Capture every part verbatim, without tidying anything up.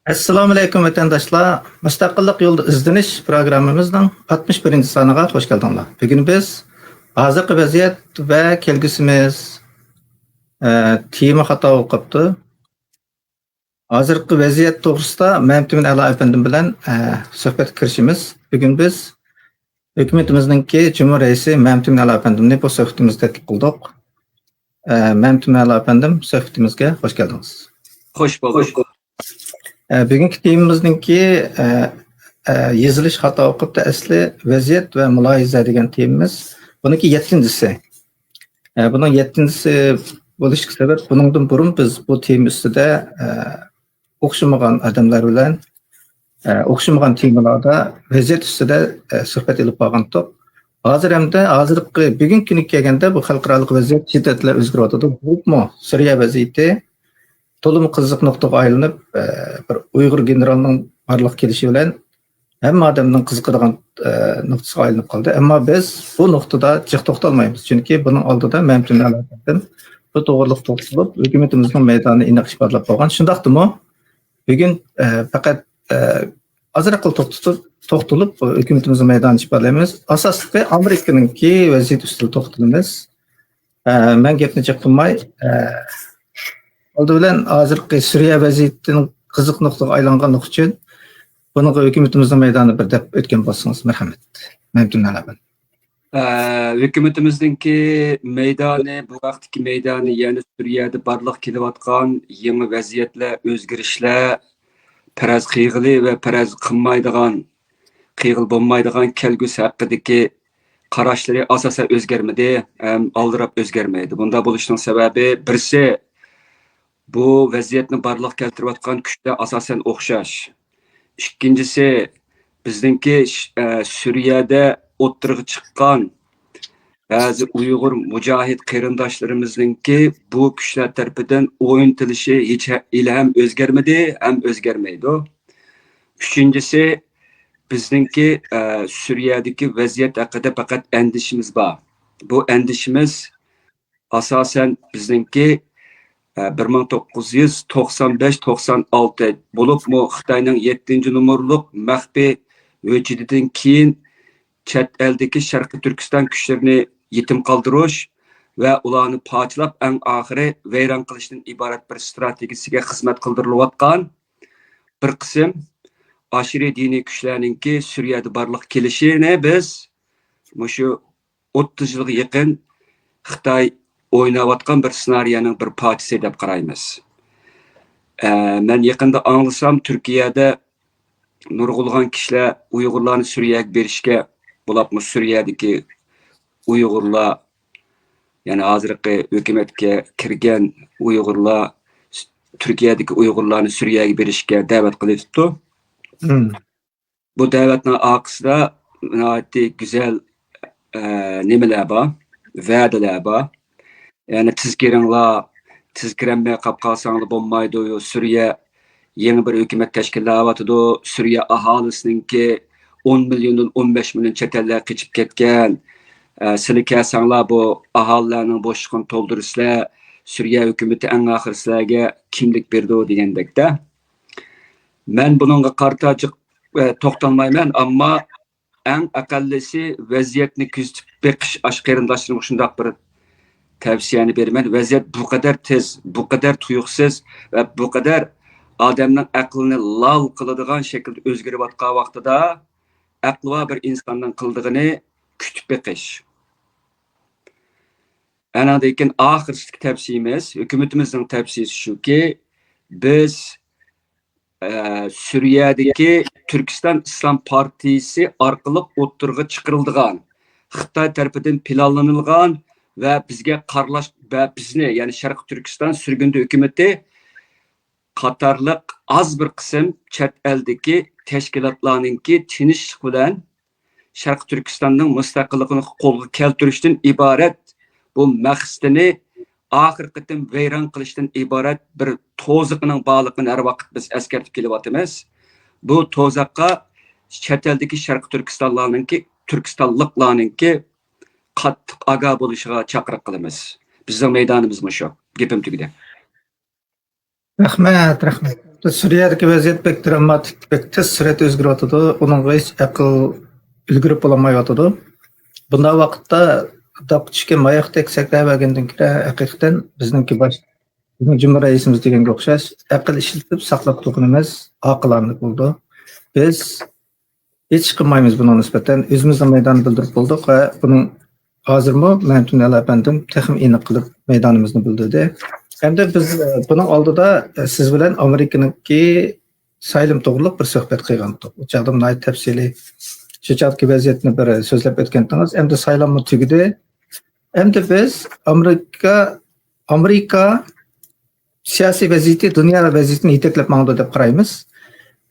ئەسسالامۇئەلەيكۇم، ۋەتەنداشلار! مۇستەقىللىق يولىدا ئىزدىنىش پروگراممىمىزنىڭ ئاتمىش بىرىنچى سانىغا خوش كەلدىڭلار. بۈگۈن بىز ھازىرقى ۋەزىيەت ۋە كەلگۈسىمىز، ئە، تېما خاتا ئوقۇپتۇ. ھازىرقى ۋەزىيەت توغرىسىدا مەمتىمىن ئەلا ئەپەندىم بىلەن، ئە، سۆھبەتكە كىرىشىمىز. بۈگۈن بىز ھۆكۈمىتىمىزنىڭكى جۇمھۇر رەئىسى مەمتىمىن ئەلا ئەپەندىمنى بۇ سۆھبىتىمىزگە تەكلىپ قىلدۇق. ئە، مەمتىمىن ئەلا ئەپەندىم، سۆھبىتىمىزگە خوش كەلدىڭىز. خوش بولدۇق. ئە، بۈگۈنكى تېمىمىزنىڭكى، ئە، ئە، يېزىلىش خاتا ئوقۇپتۇ ئەسلى، ۋەزىيەت ۋە مۇلاھىزە دېگەن تېمىمىز. بۇنىڭكى يەتتىنچىسى. ئە، بۇنىڭ يەتتىنچىسى بولۇشقا سەۋەب، بۇنىڭدىن بۇرۇن بىز بۇ تېما ئۈستىدە، ئە، ئوخشىمىغان ئادەملەر بىلەن، ئە، ئوخشىمىغان تېمىلاردا ۋەزىيەت ئۈستىدە، ئە، سۆھبەت ئېلىپ بارغانتۇق. ھازىر ھەمدە ھازىرقى بۈگۈنكى كۈنگە كەلگەندە بۇ خەلقئارالىق ۋەزىيەت شىددەتلەر ئۆزگىرىۋاتىدۇ. بولۇپمۇ سۈرىيە ۋەزىيىتى تولىمۇ قىزىق نۇقتىغا ئايلىنىپ، ئە، بىر ئۇيغۇر گېنېرالىنىڭ بارلىققا كېلىشى بىلەن ھەممە ئادەمنىڭ قىزىقىدىغان، ئە، نۇقتىسىغا ئايلىنىپ قالدى. ئەمما بىز بۇ نۇقتىدا جىق توختالمايمىز. چۈنكى بۇنىڭ ئالدىدا مەمتىمىن ئەپەندىم بۇ توغرىلىق توختىلىپ، ھۆكۈمىتىمىزنىڭ مەيدانىنى ئېنىق ئىپادىلەپ قويغان. شۇنداقتىمۇ بۈگۈن، ئە، پەقەت، ئە، ئازراقلا توختىتىپ، توختىلىپ، ھۆكۈمىتىمىزنىڭ مەيدانىنى ئىپادىلەيمىز. ئاساسلىقى ئامېرىكىنىڭكى ۋەزىيىتى ئۈستىدە توختىلىمىز. ئە، مەن گەپنى جىق قىلماي، ئە، ئالدى بىلەن ھازىرقى سۈرىيە ۋەزىيىتىنىڭ قىزىق نۇقتىغا ئايلانغانلىقى ئۈچۈن بۇنىڭغا ھۆكۈمىتىمىزنىڭ مەيدانى بىر دەپ ئۆتكەن بولسىڭىز، مەرھەمەت. مەمتىمىن ئەلا ئەپەندىم. ئە، ھۆكۈمىتىمىزنىڭكى مەيدانى، بۇ ۋاقىتتىكى مەيدانى، يەنى سۈرىيەدە بارلىققا كېلىۋاتقان يېڭى ۋەزىيەتلەر، ئۆزگىرىشلەر، پەرەز قىلغىلى ۋە پەرەز قىلمايدىغان، قىلغىلى بولمايدىغان كەلگۈسى ھەققىدىكى قاراشلىرى ئاساسەن ئۆزگەرمىدى ھەم ئالدىراپ ئۆزگەرمەيدۇ. بۇنداق بولۇشنىڭ سەۋەبى، بىرسى، بۇ ۋەزىيەتنى بارلىققا كەلتۈرۈۋاتقان كۈچلەر ئاساسەن ئوخشاش. ئىككىنچىسى، بىزنىڭكى ش-، ئە، سۈرىيەدە ئوتتۇرىغا چىققان بەزى ئۇيغۇر مۇجاھىد قېرىنداشلىرىمىزنىڭكى بۇ كۈچلەر تەرىپىدىن ئوينىتىلىشى ھېچ ھە-، ھېلىھەم ئۆزگەرمىدى ھەم ئۆزگەرمەيدۇ. ئۈچىنچىسى، بىزنىڭكى، ئە، سۈرىيەدىكى ۋەزىيەت ھەققىدە پەقەت ئەندىشىمىز بار. بۇ ئەندىشىمىز ئاساسەن بىزنىڭكى، ئە، بىر مىڭ توققۇز يۈز توقسان بەش توقسان ئالتە بولۇپمۇ خىتاينىڭ يەتتىنچى نومۇرلۇق مەخپىي ھۆججىتىدىن كېيىن چەت ئەلدىكى شەرقىي تۈركىستان كۈچلىرىنى يېتىم قالدۇرۇش ۋە ئۇلارنى پارچىلاپ، ئەڭ ئاخىرى ۋەيران قىلىشتىن ئىبارەت بىر ئىستراتېگىيىسىگە خىزمەت قىلدۇرۇلۇۋاتقان بىر قىسىم ئاشىرىي دىنىي كۈچلەرنىڭكى سۈرىيەدە بارلىققا كېلىشىنى بىز مۇشۇ ئوتتۇز يىلغا يېقىن خىتاي ئويناۋاتقان بىر سېنارىيەنىڭ بىر پارچىسى دەپ قارايمىز. ئە، مەن يېقىندا ئاڭلىسام، تۈركىيەدە نۇرغۇنلىغان كىشىلەر ئۇيغۇرلارنى سۈرىيەگە بېرىشكە، بولۇپمۇ سۈرىيەدىكى ئۇيغۇرلار، يەنى ھازىرقى ھۆكۈمەتكە كىرگەن ئۇيغۇرلار، تۈركىيەدىكى ئۇيغۇرلارنى سۈرىيەگە بېرىشكە دەۋەت قىلىۋېتىپتۇ. مم. بۇ دەۋەتنىڭ ئارقىسىدا ناھايىتى گۈزەل، ئە، نېمىلەر بار، ۋەدىلەر بار. يەنى تېز كىرىڭلار، تېز كىرەلمەي قاپ قالساڭلار بولمايدۇ، سۈرىيە يېڭى بىر ھۆكۈمەت تەشكىللەۋاتىدۇ، سۈرىيە ئاھالىسىنىڭكى ئون مىليوندىن ئون بەش مىليون چەت ئەللەرگە قېچىپ كەتكەن، ئە، سىلەر كەلسەڭلار بۇ ئاھالىلەرنىڭ بوشلۇقىنى تولدۇرىسىلەر، سۈرىيە ھۆكۈمىتى ئەڭ ئاخىرى سىلەرگە كىملىك بېرىدۇ دېگەندەكتە. مەن بۇنىڭغا قارىتا جىق، ئە، توختالمايمەن، ئەمما ئەڭ ئەقەللىسى ۋەزىيەتنى كۆزىتىپ بېقىش، ئاشۇ قېرىنداشلىرىمغا شۇنداق بىر تەۋسىيەنى بېرىمەن. ۋەزىيەت بۇ قەدەر تېز، بۇ قەدەر تۇيۇقسىز ۋە بۇ قەدەر ئادەمنىڭ ئەقلىنى لال قىلىدىغان شەكىلدە ئۆزگىرىۋاتقان ۋاقتىدا، ئەقلى بار بىر ئىنساننىڭ قىلىدىغىنى كۈتۈپ بېقىش. ئانىڭدىن كېيىن ئاخىرسىدىكى تەۋسىيىمىز، ھۆكۈمىتىمىزنىڭ تەۋسىيىسى شۇكى، بىز، ئە، سۈرىيەدىكى تۈركىستان ئىسلام پارتىيىسى ئارقىلىق ئوتتۇرىغا چىقىرىلىدىغان، خىتاي تەرىپىدىن پىلانلىنىلغان ۋە بىزگە قارىلاش ۋە بىزنى، يەنى شەرقىي تۈركىستان سۈرگۈندە ھۆكۈمىتى قاتارلىق ئاز بىر قىسىم چەت ئەلدىكى تەشكىلاتلارنىڭكى تىنچلىق بىلەن شەرقىي تۈركىستاننىڭ مۇستەقىللىقىنى قولغا كەلتۈرۈشتىن ئىبارەت بۇ مەقسىتىنى ئاخىرقى قېتىم ۋەيران قىلىشتىن ئىبارەت بىر توزىقىنىڭ بارلىقىنى ھەر ۋاقىت بىز ئەسكەرتىپ كېلىۋاتىمىز. بۇ توزاققا چەت ئەلدىكى شەرقىي تۈركىستانلارنىڭكى، تۈركىستانلىقلارنىڭكى قاتتىق ئاگاھ بولۇشىغا چاقىرىق قىلىمىز. بىزنىڭ مەيدانىمىز مۇشۇ. گېپىم تۈگىدى. رەھمەت، رەھمەت. سۈرىيەدىكى ۋەزىيەت بەك دراماتىك، بەك تېز سۈرئەتتە ئۆزگىرىۋاتىدۇ. ئۇنىڭغا ھېچ ئەقىل ئۈلگۈرۈپ بولالمايۋاتىدۇ. بۇنداق ۋاقىتتا داپقا چۈشكەن ماياقتەك سەكرەۋەرگەندىن كېيىن، ھەقىقەتەن بىزنىڭكى باش، بىزنىڭ جۇمھۇر رەئىسىمىز دېگەنگە ئوخشاش، ئەقىل ئىشلىتىپ ساقلاپ تۇرغىنىمىز ئاقىلانىلىك بولىدۇ. بىز ھېچ قىلمايمىز بۇنىڭغا نىسبەتەن. ئۆزىمىزنىڭ مەيدانىنى بىلدۈرۈپ بولدۇق ۋە بۇنىڭ ھازىرمۇ مەمتىمىن ئەپەندىم تېخىمۇ ئېنىق قىلىپ مەيدانىمىزنى بىلدۈردى. ئەمدى بىز، ئە، بۇنىڭ ئالدىدا، ئە، سىز بىلەن ئامېرىكىنىڭكى سايلىمى توغرىلىق بىر سۆھبەت قىلغانتۇق. ئۇ چاغدا ناھايىتى تەپسىلىي شۇ چاغدىكى ۋەزىيەتنى بىر سۆزلەپ ئۆتكەنتىڭىز. ئەمدى سايلاممۇ تۈگىدى. ئەمدى بىز ئامېرىكا، ئامېرىكا سىياسىي ۋەزىيىتى دۇنيا ۋەزىيىتىنى يېتەكلەپ ماڭىدۇ دەپ قارايمىز.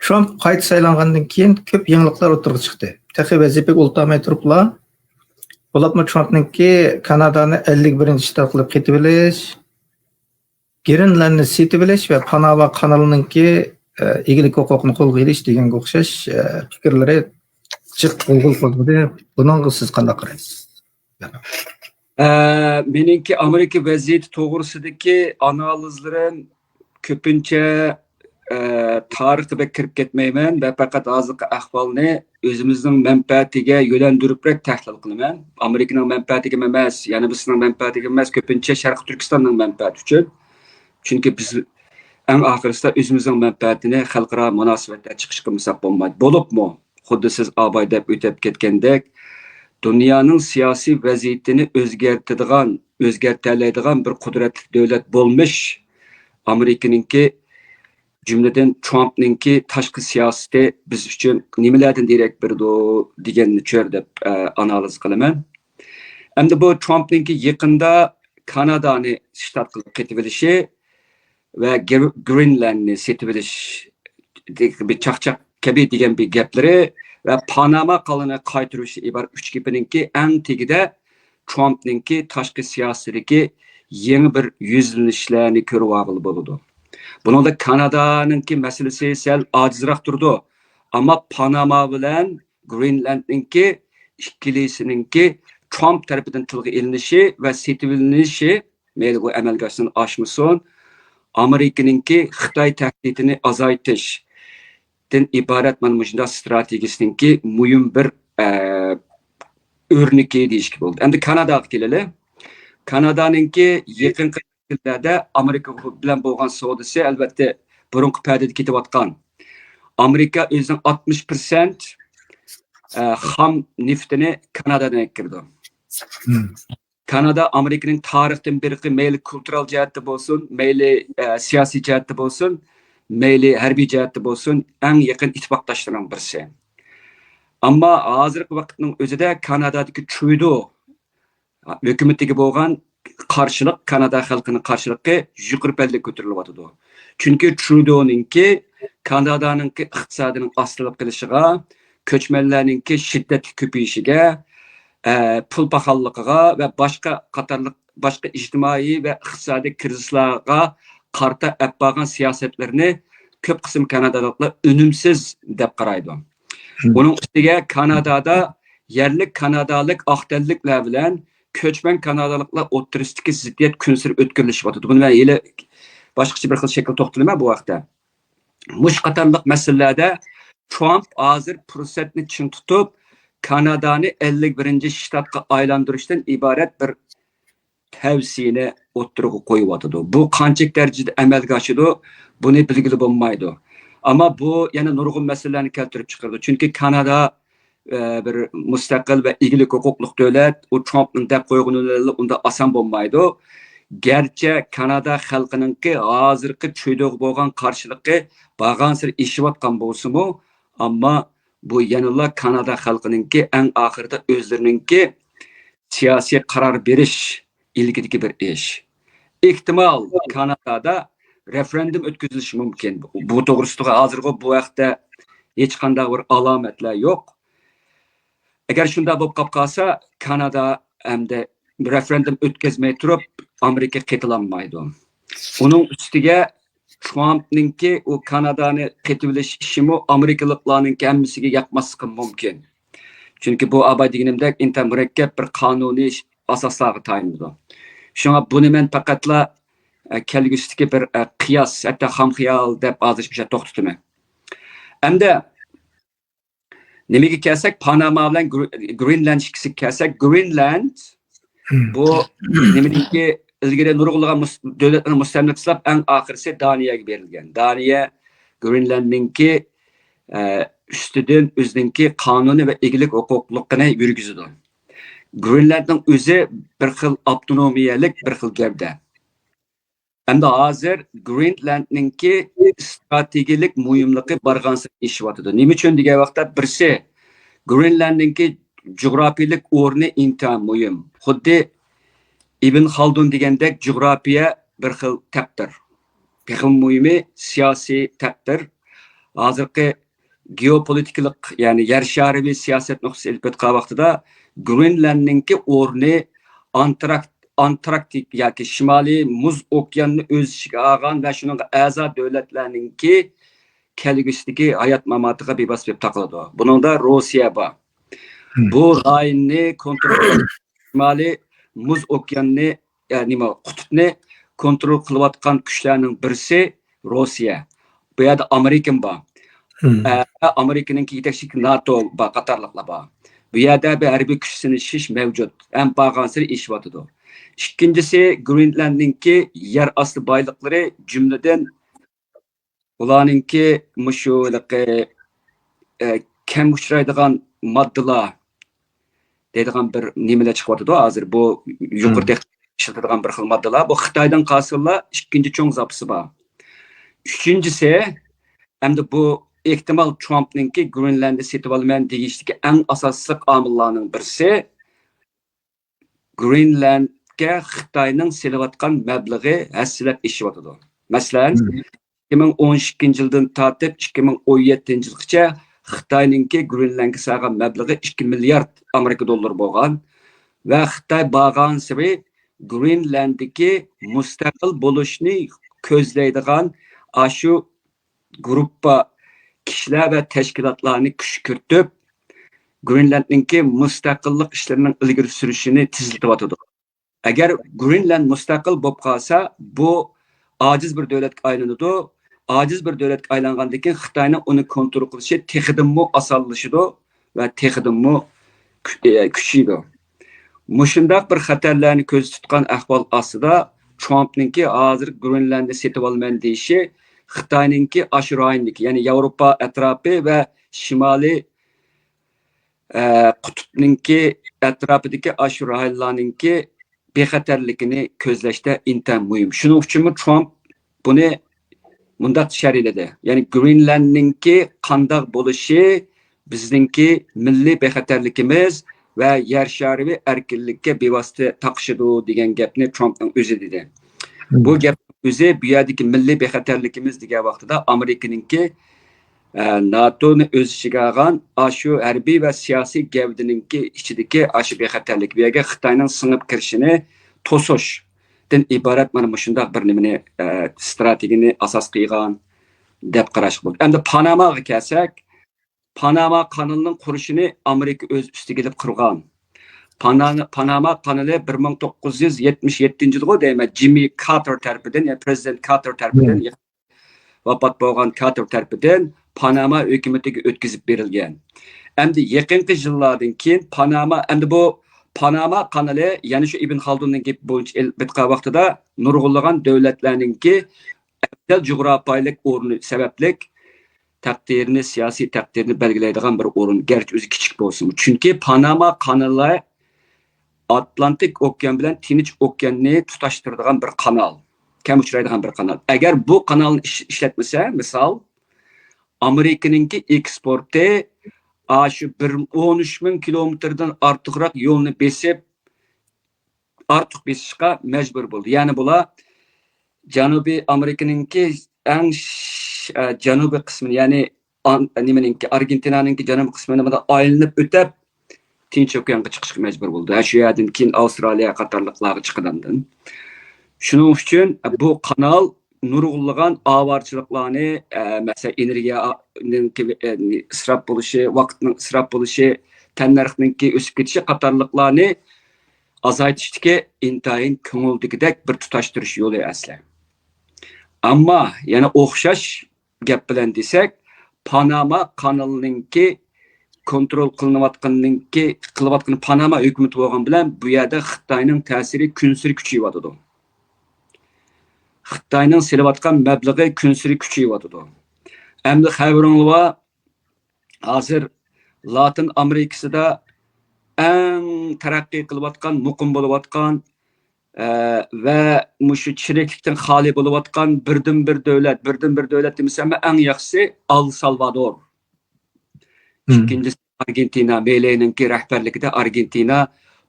ترامپ قايتا سايلانغاندىن كېيىن كۆپ يېڭىلىقلار ئوتتۇرىغا چىقتى. تېخى ۋەزىپىگە ئولتۇرماي تۇرۇپلا، بولۇپمۇ ترامپنىڭكى كانادانى ئەللىك بىرىنچى شتات قىلىپ قېتىۋېلىش، گرېنلاندنى سېتىۋېلىش ۋە پاناما قانىلىنىڭكى، ئە، ئىگىلىك ھوقۇقىنى قولغا ئېلىش دېگەنگە ئوخشاش، ئە، پىكىرلىرى جىق غۇلغۇلا قوزغىدى. بۇنىڭغا سىز قانداق قارايسىز؟ ئە، مېنىڭكى ئامېرىكا ۋەزىيىتى توغرىسىدىكى ئانالىزلىرىم كۆپىنچە، ئە، تارىخقا بەك كىرىپ كەتمەيمەن ۋە پەقەت ھازىرقى ئەھۋالنى ئۆزىمىزنىڭ مەنپەئەتىگە يۆلەندۈرۈپرەك تەھلىل قىلىمەن. ئامېرىكىنىڭ مەنپەئەتىگە ئەمەس، يەنە بىرسىنىڭ مەنپەئەتىگە ئەمەس، كۆپىنچە شەرقىي تۈركىستاننىڭ مەنپەئەتى ئۈچۈن. چۈنكى بىز ئەڭ ئاخىرسىدا ئۆزىمىزنىڭ مەنپەئەتىنى خەلقئارا مۇناسىۋەتلەردە چىقىش قىلمىساق بولمايدۇ. بولۇپمۇ، خۇددى سىز ئاباي دەپ ئۆتۈپ كەتكەندەك، دۇنيانىڭ سىياسىي ۋەزىيىتىنى ئۆزگەرتىدىغان، ئۆزگەرتەلەيدىغان بىر قۇدرەتلىك دۆلەت بولمىش ئامېرىكىنىڭكى، جۈملىدىن ترامپنىڭكى تاشقى سىياسىتى بىز ئۈچۈن نېمىلەردىن دېرەك بېرىدۇ دېگەننى چۆرىدەپ، ئە، ئانالىز قىلىمەن. ئەمدى بۇ ترامپنىڭكى يېقىندا كانادانى شتات قىلىپ قېتىۋېلىشى ۋە گر-، گرېنلاندنى سېتىۋېلىش، بىر چاقچاق كەبى دېگەن بىر گەپلىرى ۋە پاناما قانىلىنى قايتۇرۇشى ئىبارەت ئۈچ گېپىنىڭكى ئەڭ تېگىدە ترامپنىڭكى تاشقى سىياسىتىدىكى يېڭى بىر يۈزلىنىشلەرنى كۆرۈۋالغىلى بولىدۇ. بۇنىڭدا كانادانىڭكى مەسىلىسى سەل ئاجىزراق تۇرىدۇ. ئەمما پاناما بىلەن گرېنلاندنىڭكى ئىككىلىسىنىڭكى ترامپ تەرىپىدىن تىلغا ئېلىنىشى ۋە سېتىۋېلىنىشى، مەيلى بۇ ئەمەلگە ئاشسۇن ئاشمىسۇن، ئامېرىكىنىڭكى خىتاي تەھدىتىنى ئازايتىشتىن ئىبارەت مانا مۇشۇنداق ستراتېگىيىسىنىڭكى مۇھىم بىر، ئە، ئۆرنىكى دېيىشكە بولىدۇ. ئەمدى كاناداغا كېلەيلى. كانادانىڭكى يېقىنقى يىللاردا ئامېرىكا بىلەن بولغان سودىسى، ئەلۋەتتە، بۇرۇنقى پەدىدە كېتىۋاتقان. ئامېرىكا ئۆزىنىڭ ئاتمىش پىرسەنت، ئە، خام نېفىتىنى كانادادىن ئەكىرىدۇ. كانادا ئامېرىكىنىڭ تارىختىن بېرىقى مەيلى كۇلتۇرال جەھەتتە بولسۇن، مەيلى، ئە، سىياسىي جەھەتتە بولسۇن، مەيلى ھەربىي جەھەتتە بولسۇن، ئەڭ يېقىن ئىتتىپاقداشلىرىنىڭ بىرسى. ئەمما ھازىرقى ۋاقىتنىڭ ئۆزىدە كانادادىكى ترۇدو ھۆكۈمىتىگە بولغان قارشىلىق، كانادا خەلقىنىڭ قارشىلىقى يۇقىرى پەللىگە كۆتۈرۈلۈۋاتىدۇ. چۈنكى ترۇدونىڭكى كانادانىڭكى ئىقتىسادىنىڭ ئاستىلىق قىلىشىغا، كۆچمەنلەرنىڭكى شىددەتلىك كۆپىيىشىگە، ئە، پۇل پاخاللىقىغا ۋە باشقا قاتارلىق باشقا ئىجتىمائىي ۋە ئىقتىسادىي كىرىزىسلارغا قارىتا ئەپ بارغان سىياسەتلىرىنى كۆپ قىسىم كانادالىقلار ئۈنۈمسىز دەپ قارايدۇ. ئۇنىڭ ئۈستىگە كانادادا يەرلىك كانادالىق ئاق تەنلىكلەر بىلەن كۆچمەن كانادالىقلار ئوتتۇرىسىدىكى زىددىيەت كۈنسېرى ئۆتكۈرلىشىۋاتىدۇ. بۇنى مەن ھېلى باشقىچە بىر خىل شەكىلدە توختىلىمەن بۇ ھەقتە. مۇشۇ قاتارلىق مەسىلىلەردە ترامپ ھازىر پۇرسەتنى چىڭ تۇتۇپ، كانادانى ئەللىك بىرىنچى شتاتقا ئايلاندۇرۇشتىن ئىبارەت بىر تەۋسىيەنى ئوتتۇرىغا قويۇۋاتىدۇ. بۇ قانچىلىك دەرىجىدە ئەمەلگە ئاشىدۇ، بۇنى بىلگىلى بولمايدۇ. ئەمما بۇ يەنە نۇرغۇن مەسىلىلەرنى كەلتۈرۈپ چىقىرىدۇ. چۈنكى كانادا، ئە، بىر مۇستەقىل ۋە ئىگىلىك ھوقۇقلۇق دۆلەت، ئۇ ترامپنىڭ دەپ قويغىنى بىلەنلا ئۇنداق ئاسان بولمايدۇ. گەرچە كانادا خەلقىنىڭكى ھازىرقى ترۇدوغا بولغان قارشىلىقى بارغانسېرى ئېشىۋاتقان بولسىمۇ، ئەمما بۇ يەنىلا كانادا خەلقىنىڭكى ئەڭ ئاخىرىدا ئۆزلىرىنىڭكى سىياسىي قارار بېرىش ئىلكىدىكى بىر ئىش. ئېھتىمال كانادادا رېفېرېندۇم ئۆتكۈزۈلۈشى مۇمكىن. بۇ توغرىسىدا ھازىرغۇ بۇ ھەقتە ھېچقانداق بىر ئالامەتلەر يوق. ئەگەر شۇنداق بولۇپ قاپ قالسا، كانادا ئەمدى رېفېرېندۇم ئۆتكۈزمەي تۇرۇپ ئامېرىكا قېتىلالمايدۇ. ئۇنىڭ ئۈستىگە ترامپنىڭكى ئۇ كانادانى قېتىۋېلىش ئىشىمۇ ئامېرىكىلىقلارنىڭكى ھەممىسىگە ياقماسلىقى مۇمكىن. چۈنكى بۇ ئاباي دېگىنىمدەك ئىنتايىن مۇرەككەپ بىر قانۇنىي ئاساسلارغا تايىنىدۇ. شۇڭا بۇنى مەن پەقەتلا ئە، كەلگۈسىدىكى بىر، ئە، قىياس، ھەتتا خام خىيال دەپ ھازىر شۇ يەردە توختىتىمەن. ئەمدى نېمىگە كەلسەك، پاناما بىلەن گرې-، گرېنلاند ئىككىسىگە كەلسەك، گرېنلاند بۇ نېمىنىڭكى، ئىلگىرى نۇرغۇنلىغان مۇس-، دۆلەتلەرنى مۇستەملىكە قىلىپ، ئەڭ ئاخىرىسى دانىيەگە بېرىلگەن. دانىيە گرېنلاندنىڭكى، ئە، ئۈستىدىن ئۆزىنىڭكى قانۇنى ۋە ئىگىلىك ھوقۇقلۇقىنى يۈرگۈزىدۇ. گرېنلاندنىڭ ئۆزى بىر خىل ئاپتونومىيەلىك بىر خىل گەۋدە. ئەمدى ھازىر گرېنلاندنىڭكى ئىستراتېگىيەلىك مۇھىملىقى بارغانسېرى ئېشىۋاتىدۇ. نېمە ئۈچۈن دېگەن ۋاقىتتا، بىرسى، گرېنلاندنىڭكى جۇغراپىيەلىك ئورنى ئىنتايىن مۇھىم. خۇددى ئىبن خالدۇن دېگەندەك، جۇغراپىيە بىر خىل تەقدىر. تېخىمۇ مۇھىمى، سىياسىي تەقدىر. ھازىرقى گېئوپولىتىكىلىق، يەنى يەر شارىۋى سىياسەت نۇقتىسى ئېلىپ ئېيتقان ۋاقتىدا، گرېنلاندنىڭكى ئورنى ئانتراك-، ئانتاركتىك ياكى شىمالىي مۇز ئوكياننى ئۆز ئىچىگە ئالغان ۋە شۇنىڭغا ئەزا دۆلەتلەرنىڭكى كەلگۈسىدىكى ھايات ماماتىغا بىۋاسىتە تاقىلىدۇ. بۇنىڭدا روسىيە بار. بۇ رايوننى كونترول قىلىش، شىمالىي مۇز ئوكياننى، يا نېمە، قۇتۇپنى كونترول قىلىۋاتقان كۈچلەرنىڭ بىرسى روسىيە. بۇ يەردە ئامېرىكىمۇ بار. ئە، ئامېرىكىنىڭكى يېتەكچىلىك ناتو بار، قاتارلىقلار بار. بۇ يەردە بىر ھەربىي كۈچ سىنىشىش مەۋجۇت. ھەم بارغانسېرى ئېشىۋاتىدۇ. ئىككىنچىسى، گرېنلاندنىڭكى يەر ئاستى بايلىقلىرى، جۈملىدىن ئۇلارنىڭكى مۇشۇ ھېلىقى، ئە، كەم ئۇچرايدىغان ماددىلار دەيدىغان بىر نېمىلەر چىقىۋاتىدۇ ھازىر. بۇ يۇقىرى تېخنىكا ئىشلىتىدىغان بىر خىل ماددىلار. بۇ خىتايدىن قالسىلا ئىككىنچى چوڭ زاپىسى بار. ئۈچىنچىسى، ئەمدى بۇ ئېھتىمال ترامپنىڭكى گرېنلاندنى سېتىۋالىمەن دېيىشتىكى ئەڭ ئاساسلىق ئامىللارنىڭ بىرسى، گرېنلاندكە خىتاينىڭ سېلىۋاتقان مەبلىغى ھەسسىلەپ ئېشىۋاتىدۇ. مەسىلەن، ئىككى مىڭ ئون ئىككىنچى يىلدىن تارتىپ ئىككى مىڭ ئون يەتتىنچى يىلغىچە خىتاينىڭكى گرېنلاندكە سالغان مەبلىغى ئىككى مىليارد ئامېرىكا دوللىرى بولغان ۋە خىتاي بارغانسېرى گرېنلانددىكى مۇستەقىل بولۇشنى كۆزلەيدىغان ئاشۇ گۇرۇپپا كىشىلەر ۋە تەشكىلاتلارنى كۈشكۈرتۈپ، گرېنلاندنىڭكى مۇستەقىللىق ئىشلىرىنىڭ ئىلگىرى سۈرۈشىنى تېزلىتىۋاتىدۇ. ئەگەر گرېنلاند مۇستەقىل بولۇپ قالسا، بۇ ئاجىز بىر دۆلەتكە ئايلىنىدۇ. ئاجىز بىر دۆلەتكە ئايلانغاندىن كېيىن خىتاينىڭ ئۇنى كونترول قىلىشى تېخىدىنمۇ ئاسانلىشىدۇ ۋە تېخىدىنمۇ كۈ-، ئە، كۈچىيىدۇ. مۇشۇنداق بىر خەتەرلەرنى كۆزدە تۇتقان ئەھۋال ئاستىدا، ترامپنىڭكى ھازىر گرېنلاندنى سېتىۋالىمەن دېيىشى خىتاينىڭكى ئاشۇ رايوندىكى، يەنى ياۋروپا ئەتراپى ۋە شىمالىي، ئە، قۇتۇپنىڭكى ئەتراپىدىكى ئاشۇ رايونلارنىڭكى بىخەتەرلىكىنى كۆزلەشتە ئىنتايىن مۇھىم. شۇنىڭ ئۈچۈنمۇ ترامپ بۇنى مۇنداق شەرھلىدى. يەنى گرېنلاندنىڭكى قانداق بولۇشى بىزنىڭكى مىللىي بىخەتەرلىكىمىز ۋە يەر شارىۋى ئەركىنلىككە بىۋاسىتە تاقىشىدۇ دېگەن گەپنى ترامپنىڭ ئۆزى دېدى. بۇ گەپنىڭ ئۆزى بۇ يەردىكى مىللىي بىخەتەرلىكىمىز دېگەن ۋاقتىدا ئامېرىكىنىڭكى، ئە، ناتونى ئۆز ئىچىگە ئالغان ئاشۇ ھەربىي ۋە سىياسىي گەۋدىنىڭكى ئىچىدىكى ئاشۇ بىخەتەرلىك، بۇ يەرگە خىتاينىڭ سىڭىپ كىرىشىنى توسۇشتىن ئىبارەت مانا مۇشۇنداق بىر نېمىنى، ئە، ئىستراتېگىيەنى ئاساس قىلغان دەپ قاراشقا بولىدۇ. ئەمدى پاناماغا كەلسەك، پاناما قانىلىنىڭ قۇرۇشىنى ئامېرىكا ئۆز ئۈستىگە ئېلىپ قۇرغان. پانا-، پاناما قانىلى بىر مىڭ توققۇز يۈز يەتمىش يەتتىنچى يىلغۇ دەيمەن، جىممى كارتېر تەرىپىدىن، يا پرېزىدېنت كارتېر تەرىپىدىن، ۋاپات بولغان كارتېر تەرىپىدىن پاناما ھۆكۈمىتىگە ئۆتكۈزۈپ بېرىلگەن. ئەمدى يېقىنقى يىللاردىن كېيىن پاناما، ئەمدى بۇ پاناما قانىلى يەنە شۇ ئىبن خالدۇننىڭ گېپى بويىچە ئېلىپ ئېيتقان ۋاقتىدا نۇرغۇنلىغان دۆلەتلەرنىڭكى ئەۋزەل جۇغراپىيەلىك ئورنى سەۋەبلىك تەقدىرىنى، سىياسىي تەقدىرىنى بەلگىلەيدىغان بىر ئورۇن، گەرچە ئۆزى كىچىك بولسىمۇ. چۈنكى پاناما قانىلى ئاتلانتىك ئوكيان بىلەن تىنچ ئوكياننى تۇتاشتۇرىدىغان بىر قانال، كەم ئۇچرايدىغان بىر قانال. ئەگەر بۇ قانالنى ئىش-، ئىشلەتمىسە، مىسال، ئامېرىكىنىڭكى ئېكسپورتى ئاشۇ بىر ئون ئۈچ مىڭ كىلومېتىردىن ئارتۇقراق يولنى بېسىپ، ئارتۇق بېسىشقا مەجبۇر بولدى. يەنى بۇلار جەنۇبىي ئامېرىكىنىڭكى ئەڭ ش-، ئە، جەنۇبىي قىسمىنى، يەنى ئان-، نېمىنىڭكى، ئارگېنتىنانىڭكى جەنۇبىي قىسمىنى بۇنداق ئايلىنىپ ئۆتۈپ، تىنچ ئوكيانغا چىقىشقا مەجبۇر بولدى. ھە، شۇ يەردىن كېيىن ئاۋسترالىيە قاتارلىقلارغا چىقىدۇ ئاندىن. شۇنىڭ ئۈچۈن بۇ قانال نۇرغۇنلىغان ئاۋارىچىلىقلارنى، ئە، مەسىلەن، ئېنېرگىيەنىڭكى، ئە، ئىسراپ بولۇشى، ۋاقىتنىڭ ئىسراپ بولۇشى، تەننەرخنىڭكى ئۆسۈپ كېتىشى قاتارلىقلارنى ئازايتىشتىكى ئىنتايىن كۆڭۈلدىكىدەك بىر تۇتاشتۇرۇش يولى ئەسلى. ئەمما يەنە ئوخشاش گەپ بىلەن دېسەك، پاناما قانىلىنىڭكى كونترول قىلىنىۋاتقىنىنىڭكى، قىلىۋاتقىنى پاناما ھۆكۈمىتى بولغان بىلەن بۇ يەردە خىتاينىڭ تەسىرى كۈنسېرى كۈچىيىۋاتىدۇ. خىتاينىڭ سېلىۋاتقان مەبلىغى كۈنسېرى كۈچىيىۋاتىدۇ. ئەمدى خەۋىرىڭلار بار، ھازىر لاتىن ئامېرىكىسىدا ئەڭ تەرەققىي قىلىۋاتقان، مۇقىم بولۇۋاتقان، ئە، ۋە مۇشۇ چىرىكلىكتىن خالىي بولۇۋاتقان بىردىنبىر دۆلەت، بىردىنبىر دۆلەت دېمىسەممۇ، ئەڭ ياخشىسى ئەل سالۋادور. مم. ئىككىنچىسى ئارگېنتىنا، مېلېينىڭكى رەھبەرلىكىدە ئارگېنتىنا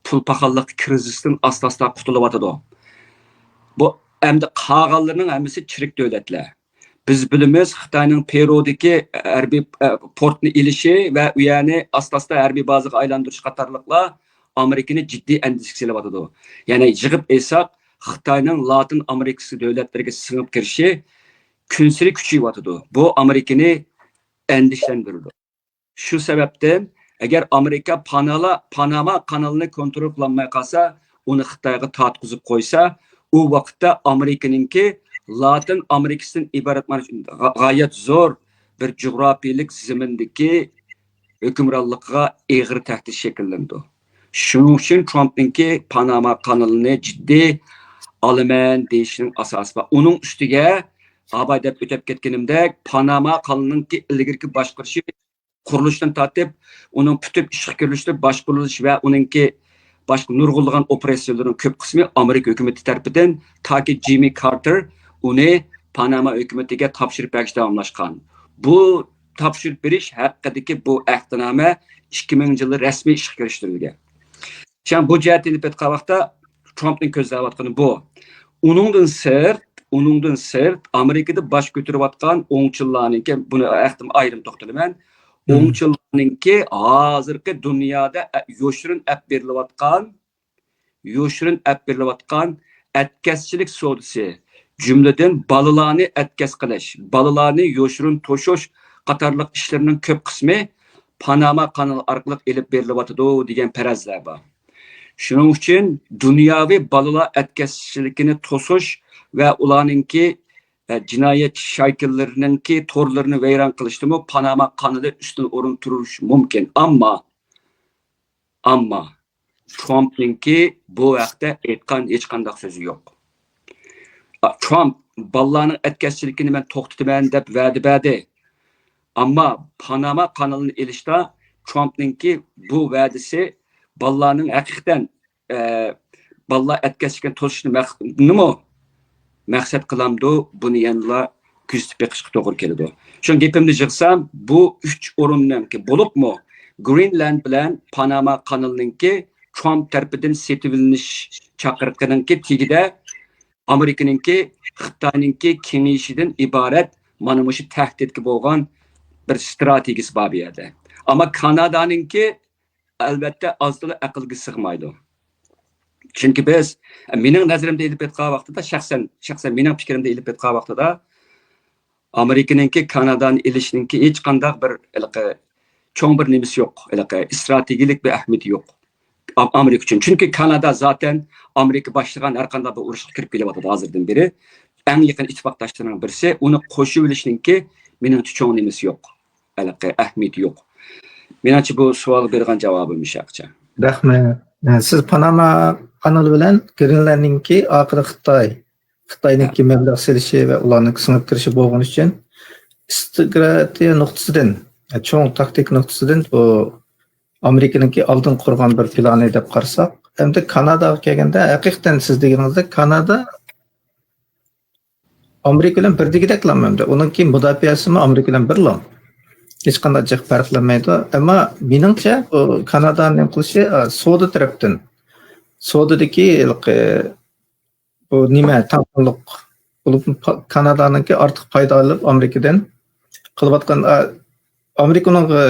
پۇل پاخاللىق كىرىزىستىن ئاستا-ئاستا قۇتۇلۇۋاتىدۇ. بۇ ئەمدى قالغانلىرىنىڭ ھەممىسى چىرىك دۆلەتلەر. بىز بىلىمىز، خىتاينىڭ پېرۇدىكى ھەربىي، ئە، پورتنى ئېلىشى ۋە ئۇ يەرنى ئاستا-ئاستا ھەربىي بازىغا ئايلاندۇرۇش قاتارلىقلار ئامېرىكىنى جىددىي ئەندىشىگە سېلىۋاتىدۇ. يەنى يىغىپ ئېيتساق، خىتاينىڭ لاتىن ئامېرىكىسى دۆلەتلىرىگە سىڭىپ كىرىشى كۈنسېرى كۈچىيىۋاتىدۇ. بۇ ئامېرىكىنى ئەندىشىلەندۈرىدۇ. شۇ سەۋەبتىن، ئەگەر ئامېرىكا پانالا-، پاناما قانىلىنى كونترول قىلالماي قالسا، ئۇنى خىتايغا تارتقۇزۇپ قويسا، ئۇ ۋاقىتتا ئامېرىكىنىڭكى لاتىن ئامېرىكىسىدىن ئىبارەت مانا شۇ غا-، غايەت زور بىر جۇغراپىيىلىك زېمىندىكى ھۆكۈمرانلىقىغا ئېغىر تەھدىت شەكىللىنىدۇ. شۇنىڭ ئۈچۈن ترامپنىڭكى پاناما قانىلىنى جىددىي ئالىمەن دېيىشىنىڭ ئاساسى بار. ئۇنىڭ ئۈستىگە، ئاباي دەپ ئۆتۈپ كەتكىنىمدەك، پاناما قانىلىنىڭكى ئىلگىرىكى باشقۇرۇشى قۇرۇلۇشتىن تارتىپ، ئۇنىڭ پۈتۈپ ئىشقا كىرىشتە باشقۇرۇلۇش ۋە ئۇنىڭكى باشقا نۇرغۇنلىغان ئوپېراتسىيىلىرىنىڭ كۆپ قىسمى ئامېرىكا ھۆكۈمىتى تەرىپىدىن تاكى جىممى كارتېر ئۇنى پاناما ھۆكۈمىتىگە تاپشۇرۇپ بەرگىچە داۋاملاشقان. بۇ تاپشۇرۇپ بېرىش ھەققىدىكى بۇ ئەھدىنامە ئىككى مىڭىنچى يىلى رەسمىي ئىشقا كىرىشتۈرۈلگەن. شۇڭا بۇ جەھەتتىن ئېلىپ ئېيتقان ۋاقىتتا ترامپنىڭ كۆزلەۋاتقىنى بۇ. ئۇنىڭدىن سىرت، ئۇنىڭدىن سىرت، ئامېرىكىدا باش كۆتۈرۈۋاتقان ئوڭچىللارنىڭكى، بۇنى ھەقتىن ئايرىم توختىلىمەن. مم. ئوڭچىللارنىڭكى ھازىرقى دۇنيادا ئە-، يوشۇرۇن ئەپ بېرىلىۋاتقان، يوشۇرۇن ئەپ بېرىلىۋاتقان ئەتكەسچىلىك سودىسى، جۈملىدىن بالىلارنى ئەتكەس قىلىش، بالىلارنى يوشۇرۇن توشۇش قاتارلىق ئىشلىرىنىڭ كۆپ قىسمى پاناما قانىلى ئارقىلىق ئېلىپ بېرىلىۋاتىدۇ دېگەن پەرەزلەر بار. شۇنىڭ ئۈچۈن دۇنياۋى بالىلار ئەتكەسچىلىكىنى توسۇش ۋە ئۇلارنىڭكى، ئە، جىنايەت شايكىلىرىنىڭكى تورلىرىنى ۋەيران قىلىشتىمۇ پاناما قانىلى ئۈستۈن ئورۇن تۇرۇشى مۇمكىن. ئەمما، ئەمما ترامپنىڭكى بۇ ھەقتە ئېيتقان ھېچقانداق سۆزى يوق. ئا، ترامپ بالىلارنىڭ ئەتكەسچىلىكىنى مەن توختىتىمەن دەپ ۋەدە بەردى. ئەمما پاناما قانىلىنى ئېلىشتا ترامپنىڭكى بۇ ۋەدىسى بالىلارنىڭ ھەقىقەتەن، ئە، بالىلار ئەتكەسچىلىكىنى توسۇشنى مەق-، نىمۇ مەقسەت قىلامدۇ، بۇنى يەنىلا كۆزىتىپ بېقىشقا توغرا كېلىدۇ. شۇڭا گېپىمنى يىغسام، بۇ ئۈچ ئورۇننىڭكى، بولۇپمۇ گرېنلاند بىلەن پاناما قانىلىنىڭكى ترامپ تەرىپىدىن سېتىۋېلىنىش چاقىرىقىنىڭكى تېگىدە ئامېرىكىنىڭكى، خىتاينىڭكى كېڭىيىشىدىن ئىبارەت مانا مۇشۇ تەھدىتكە بولغان بىر ستراتېگىيىسى بار بۇ يەردە. ئەمما كانادانىڭكى ئەلۋەتتە ئاز تولا ئەقىلگە سىغمايدۇ. چۈنكى بىز، مېنىڭ نەزىرىمدە ئېلىپ ئېيتقان ۋاقتىدا، شەخسەن، شەخسەن مېنىڭ پىكرىمدە ئېلىپ ئېيتقان ۋاقتىدا، ئامېرىكىنىڭكى كانادانى ئېلىشنىڭكى ھېچقانداق بىر ھېلىقى چوڭ بىر نېمىسى يوق، ھېلىقى ئىستراتېگىيىلىك بىر ئەھمىيىتى يوق. ئا-، ئامېرىكا ئۈچۈن. چۈنكى كانادا زاتەن ئامېرىكا باشلىغان ھەر قانداق بىر ئۇرۇشقا كىرىپ كېلىۋاتىدۇ ھازىردىن بېرى. ئەڭ يېقىن ئىتتىپاقداشلىرىنىڭ بىرسى، ئۇنى قوشۇۋېلىشنىڭكى مېنىڭچە چوڭ نېمىسى يوق. ھېلىقى ئەھمىيىتى يوق. مېنىڭچە بۇ سوئالغا بېرىدىغان جاۋابىم مۇشۇ ھەققىچە. رەھمەت. سىز پاناما قانىلى بىلەن گرېنلاندنىڭكى ئاخىرى خىتاي، خىتاينىڭكى مەبلەغ سېلىشى ۋە ئۇلارنىڭ سىڭىپ كىرىشى بولغىنى ئۈچۈن، ئىستراتېگىيە نۇقتىسىدىن، چوڭ تاكتىك نۇقتىسىدىن بۇ ئامېرىكىنىڭكى ئالدىن قۇرغان بىر پىلانى دەپ قارىساق، ئەمدى كاناداغا كەلگەندە، ھەقىقەتەن سىز دېگىنىڭىزدەك كانادا ئامېرىكا بىلەن بىر دېگۈدەكلا ئەمدى. ئۇنىڭكى مۇداپىئەسىمۇ ئامېرىكا بىلەن بىرلا. ھېچقانداق جىق پەرقلەنمەيدۇ. ئەمما مېنىڭچە، بۇ كانادانىڭ نېمە قىلىشى، ئا، سودا تەرەپتىن، سودىدىكى ھېلىقى بۇ نېمە، تەڭپۇڭلۇق بولۇپ، پا-، كانادانىڭكى ئارتۇق پايدا ئېلىپ، ئامېرىكىدىن قىلىۋاتقان، ئا، ئامېرىكا ئۇنىڭغا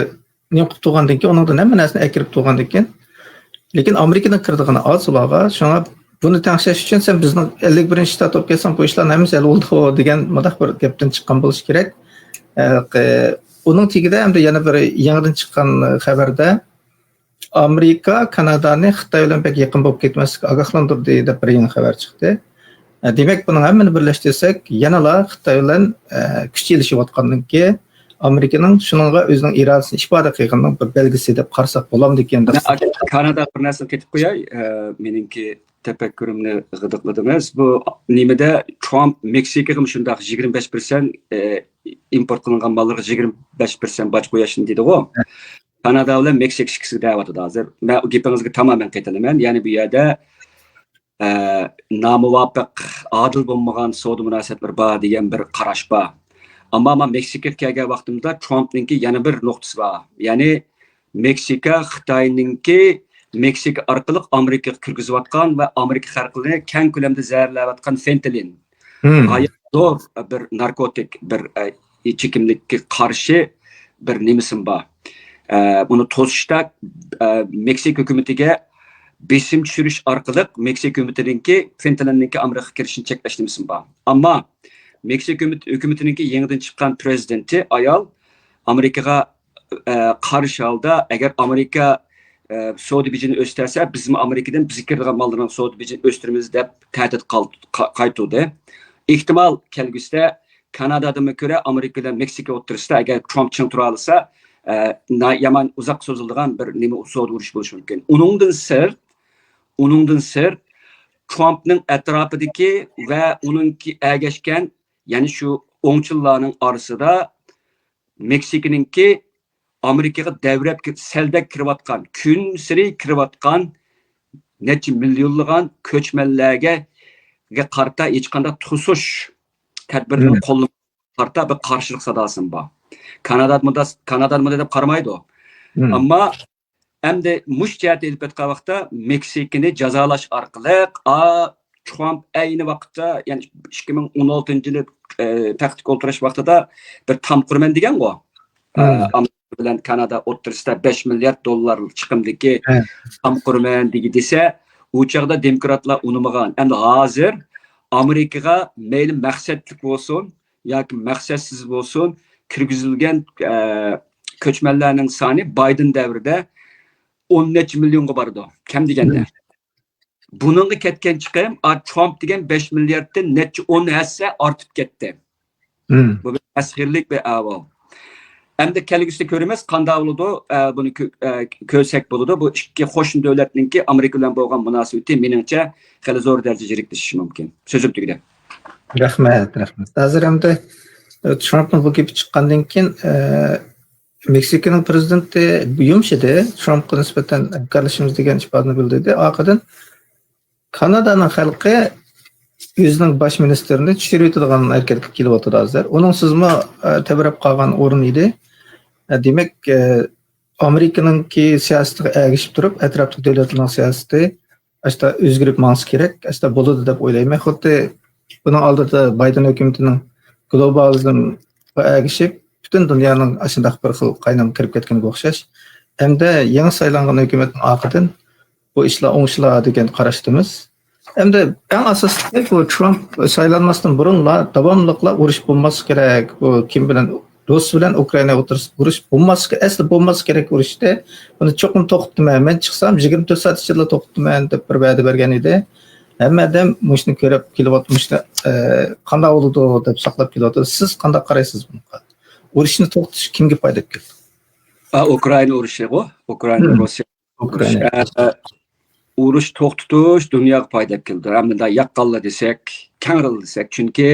نېمە قىلىپ تۇرغاندىن كېيىن، ئۇنىڭدىن ھەممە نەرسىنى ئەكىرىپ تۇرغاندىن كېيىن، لېكىن ئامېرىكىنىڭ كىرىدىغىنى ئاز ئۇلارغا. شۇڭا بۇنى تەڭشەش ئۈچۈن سەن بىزنىڭ ئەللىك بىرىنچى شتات بولۇپ كەتسەڭ، بۇ ئىشلارنىڭ ھەممىسى ھەل بولىدۇ دېگەن مۇنداق بىر گەپتىن چىققان بولۇشى كېرەك. ئە، قى-، ئۇنىڭ تېگىدە ئەمدى يەنە بىر يېڭىدىن چىققان خەۋەردە، ئامېرىكا كانادانى خىتاي بىلەن بەك يېقىن بولۇپ كەتمەسلىككە ئاگاھلاندۇردى دەپ بىر يېڭى خەۋەر چىقتى. دېمەك، بۇنىڭ ھەممىنى بىرلەشتۈرسەك، يەنىلا خىتاي بىلەن، ئە، كۈچ ئېلىشىۋاتقاندىن كېيىن، ئامېرىكىنىڭ شۇنىڭغا ئۆزىنىڭ ئىرادىسىنى ئىپادە قىلغىنىنىڭ بىر بەلگىسى دەپ قارىساق بولامدىكىن دەپ. كانادا بىر نەرسىنى قېتىپ قوياي، ئە، مېنىڭكى تەپەككۇرۇمنى غىدىقلىدىڭىز. بۇ نېمىدە ترامپ مېكسىكىغىمۇ شۇنداق يىگىرمە بەش پىرسەنت، ئە، ئىمپورت قىلىنغان ماللارغا يىگىرمە بەش پىرسەنت باج قويۇشنى دېدىغۇ. كانادا بىلەن مېكسىكا ئىككىسىگە دەۋاتىدۇ ھازىر. مەن گېپىڭىزگە تامامەن قېتىلىمەن. يەنى بۇ يەردە، ئە، نامۇۋاپىق، ئادىل بولمىغان سودا مۇناسىۋەتلىرى بار دېگەن بىر قاراش بار. ئەمما مەن مېكسىكىغا كەلگەن ۋاقتىمدا ترامپنىڭكى يەنە بىر نۇقتىسى بار. يەنى مېكسىكا خىتاينىڭكى مېكسىكا ئارقىلىق ئامېرىكىغا كىرگۈزۈۋاتقان ۋە ئامېرىكا خەلقىنى كەڭ كۆلەمدە زەھەرلەۋاتقان فېنتىلىن. غايەت زور بىر ناركوتىك، بىر، ئە، چېكىملىككە قارشى بىر نېمىسىم بار. ئە، بۇنى توسۇشتا، ئە، مېكسىكا ھۆكۈمىتىگە بېسىم چۈشۈرۈش ئارقىلىق مېكسىكا ھۆكۈمىتىنىڭكى فېنتىلىننىڭكى ئامېرىكىغا كىرىشىنى چەكلەش نېمىسىم بار. ئەمما مېكسىكا ھۆكۈمىتى، ھۆكۈمىتىنىڭكى يېڭىدىن چىققان پرېزىدېنتى ئايال ئامېرىكىغا، ئە، قارشى ھالدا، ئەگەر ئامېرىكا، ئە، سودا بېجىنى ئۆستۈرسە، بىزمۇ ئامېرىكىدىن بىزگە كىرىدىغان ماللارنىڭ سودا بېجىنى ئۆستۈرىمىز دەپ تەھدىت قال-، قا-، قايتۇردى. ئېھتىمال كەلگۈسىدە كانادادىنمۇ كۆرە ئامېرىكا بىلەن مېكسىكا ئوتتۇرىسىدا ئەگەر ترامپ چىڭ تۇرالىسا، ئە، نا-، يامان ئۇزاق سوزۇلىدىغان بىر نېمە سودا ئۇرۇشى بولۇشى مۇمكىن. ئۇنىڭدىن سىرت، ئۇنىڭدىن سىرت ترامپنىڭ ئەتراپىدىكى ۋە ئۇنىڭكى ئەگەشكەن، يەنى شۇ ئوڭچىللارنىڭ ئارىسىدا مېكسىكىنىڭكى ئامېرىكىغا دەۋرەپ كىر-، سەلدەك كىرىۋاتقان، كۈنسېرى كىرىۋاتقان نەچچە مىليونلىغان كۆچمەنلەرگە، گە قارىتا ھېچقانداق توسۇش تەدبىرىنى قوللىماققا قارىتا بىر قارشىلىق ساداسىمۇ بار. كانادا مۇندا، كانادا مۇندا دەپ قارىمايدۇ. ئەمما ئەمدى مۇشۇ جەھەتتە ئېلىپ ئېيتقان ۋاقىتتا مېكسىكىنى جازالاش ئارقىلىق، ئا، ترامپ ئەينى ۋاقىتتا، يەنى ئىككى مىڭ ئون ئالتىنچى يىلى، ئە، تەختكە ئولتۇرۇش ۋاقتىدا بىر تام قۇرىمەن دېگەنغۇ. ئە، ئامېرىكا بىلەن كانادا ئوتتۇرىسىدا بەش مىليارد دوللار چىقىمدىكى تام قۇرىمەن دېگە دېسە، ئۇ چاغدا دېموكراتلار ئۇنىمىغان. ئەمدى ھازىر ئامېرىكىغا مەيلى مەقسەتلىك بولسۇن ياكى مەقسەتسىز بولسۇن، كىرگۈزۈلگەن، ئە، كۆچمەنلەرنىڭ سانى بايدېن دەۋرىدە ئون نەچچە مىليونغا بارىدۇ، كەم دېگەندە. بۇنىڭغا كەتكەن چىقىم، ئا، ترامپ دېگەن بەش مىلياردتىن نەچچە ئون ھەسسە ئارتىپ كەتتى. بۇ بىر تەسخىرلىك بىر ئەھۋال. ئەمدى كەلگۈسىدە كۆرىمىز، قانداق بولىدۇ، ئە، بۇنى كۆ-، ئە، كۆرسەك بولىدۇ. بۇ ئىككى قوشنا دۆلەتنىڭكى ئامېرىكا بىلەن بولغان مۇناسىۋىتى، مېنىڭچە، خېلى زور دەرىجىدە يىرىكلىشىشى مۇمكىن. سۆزۈم تۈگىدى. رەھمەت، رەھمەت. ھازىر ئەمدى، ئە، ترامپنىڭ بۇ گېپى چىققاندىن كېيىن، ئە، مېكسىكىنىڭ پرېزىدېنتى يۇمشىدى، ترامپقا نىسبەتەن ھەمكارلىشىمىز دېگەن ئىپادىنى بىلدۈردى. ئارقىدىن كانادانىڭ خەلقى ئۆزىنىڭ باش مىنىستىرىنى چۈشۈرۈۋېتىدىغان ھەرىكەتكە كېلىۋاتىدۇ ھازىر. ئۇنىڭ سىزمۇ، ئە، تەۋرەپ قالغان ئورۇن ئىدى. ئە، دېمەك، ئە، ئامېرىكىنىڭكى سىياسىتىگە ئەگىشىپ تۇرۇپ، ئەتراپتىكى دۆلەتلەرنىڭ سىياسىتى ئاستا ئۆزگىرىپ ماڭسا كېرەك، ئاستا بولىدۇ دەپ ئويلايمەن. خۇددى بۇنىڭ ئالدىدا بايدېن ھۆكۈمىتىنىڭ گلوبالىزمغا ئەگىشىپ، پۈتۈن دۇنيانىڭ ئاشۇنداق بىر خىل قاينامغا كىرىپ كەتكىنىگە ئوخشاش. ئەمدى يېڭى سايلانغان ھۆكۈمەتنىڭ ئارقىدىن بۇ ئىشلار ئوڭشىلار دېگەن قاراشتىمىز. ئەمدى ئەڭ ئاساسلىقى بۇ ترامپ سايلانماستىن بۇرۇنلا داۋاملىقلا ئۇرۇش بولماسلىقى كېرەك. بۇ كىم بىلەن، رۇس بىلەن ئۇكرائىنا ئوتتۇرىسىدا ئۇرۇش بولماسلىقى، ئەسلى بولماسلىقى كېرەك ئۇرۇشتى. بۇنى چوقۇم توختىتىمەن. مەن چىقسام يىگىرمە تۆت سائەت ئىچىدىلا توختىتىمەن دەپ بىر ۋەدە بەرگەن ئىدى. ھەممە ئادەم مۇشۇنى كۆرۈپ كېلىۋاتىدۇ، مۇشۇنى، ئە، قانداق بولىدۇ دەپ ساقلاپ كېلىۋاتىدۇ. سىز قانداق قارايسىز بۇنىڭغا؟ ئۇرۇشنى توختىتىش كىمگە پايدا ئەپ كېلىدۇ؟ ئا، ئۇكرائىنا ئۇرۇشىغۇ، ئۇكرائىنا، روسىيە. ئۇكرائىنا. ئە، ئۇرۇش توختىتىش دۇنياغا پايدا ئەپ كېلىدۇ. ھەم مۇنداق ياققانلا دېسەك، كەڭرىلا دېسەك، چۈنكى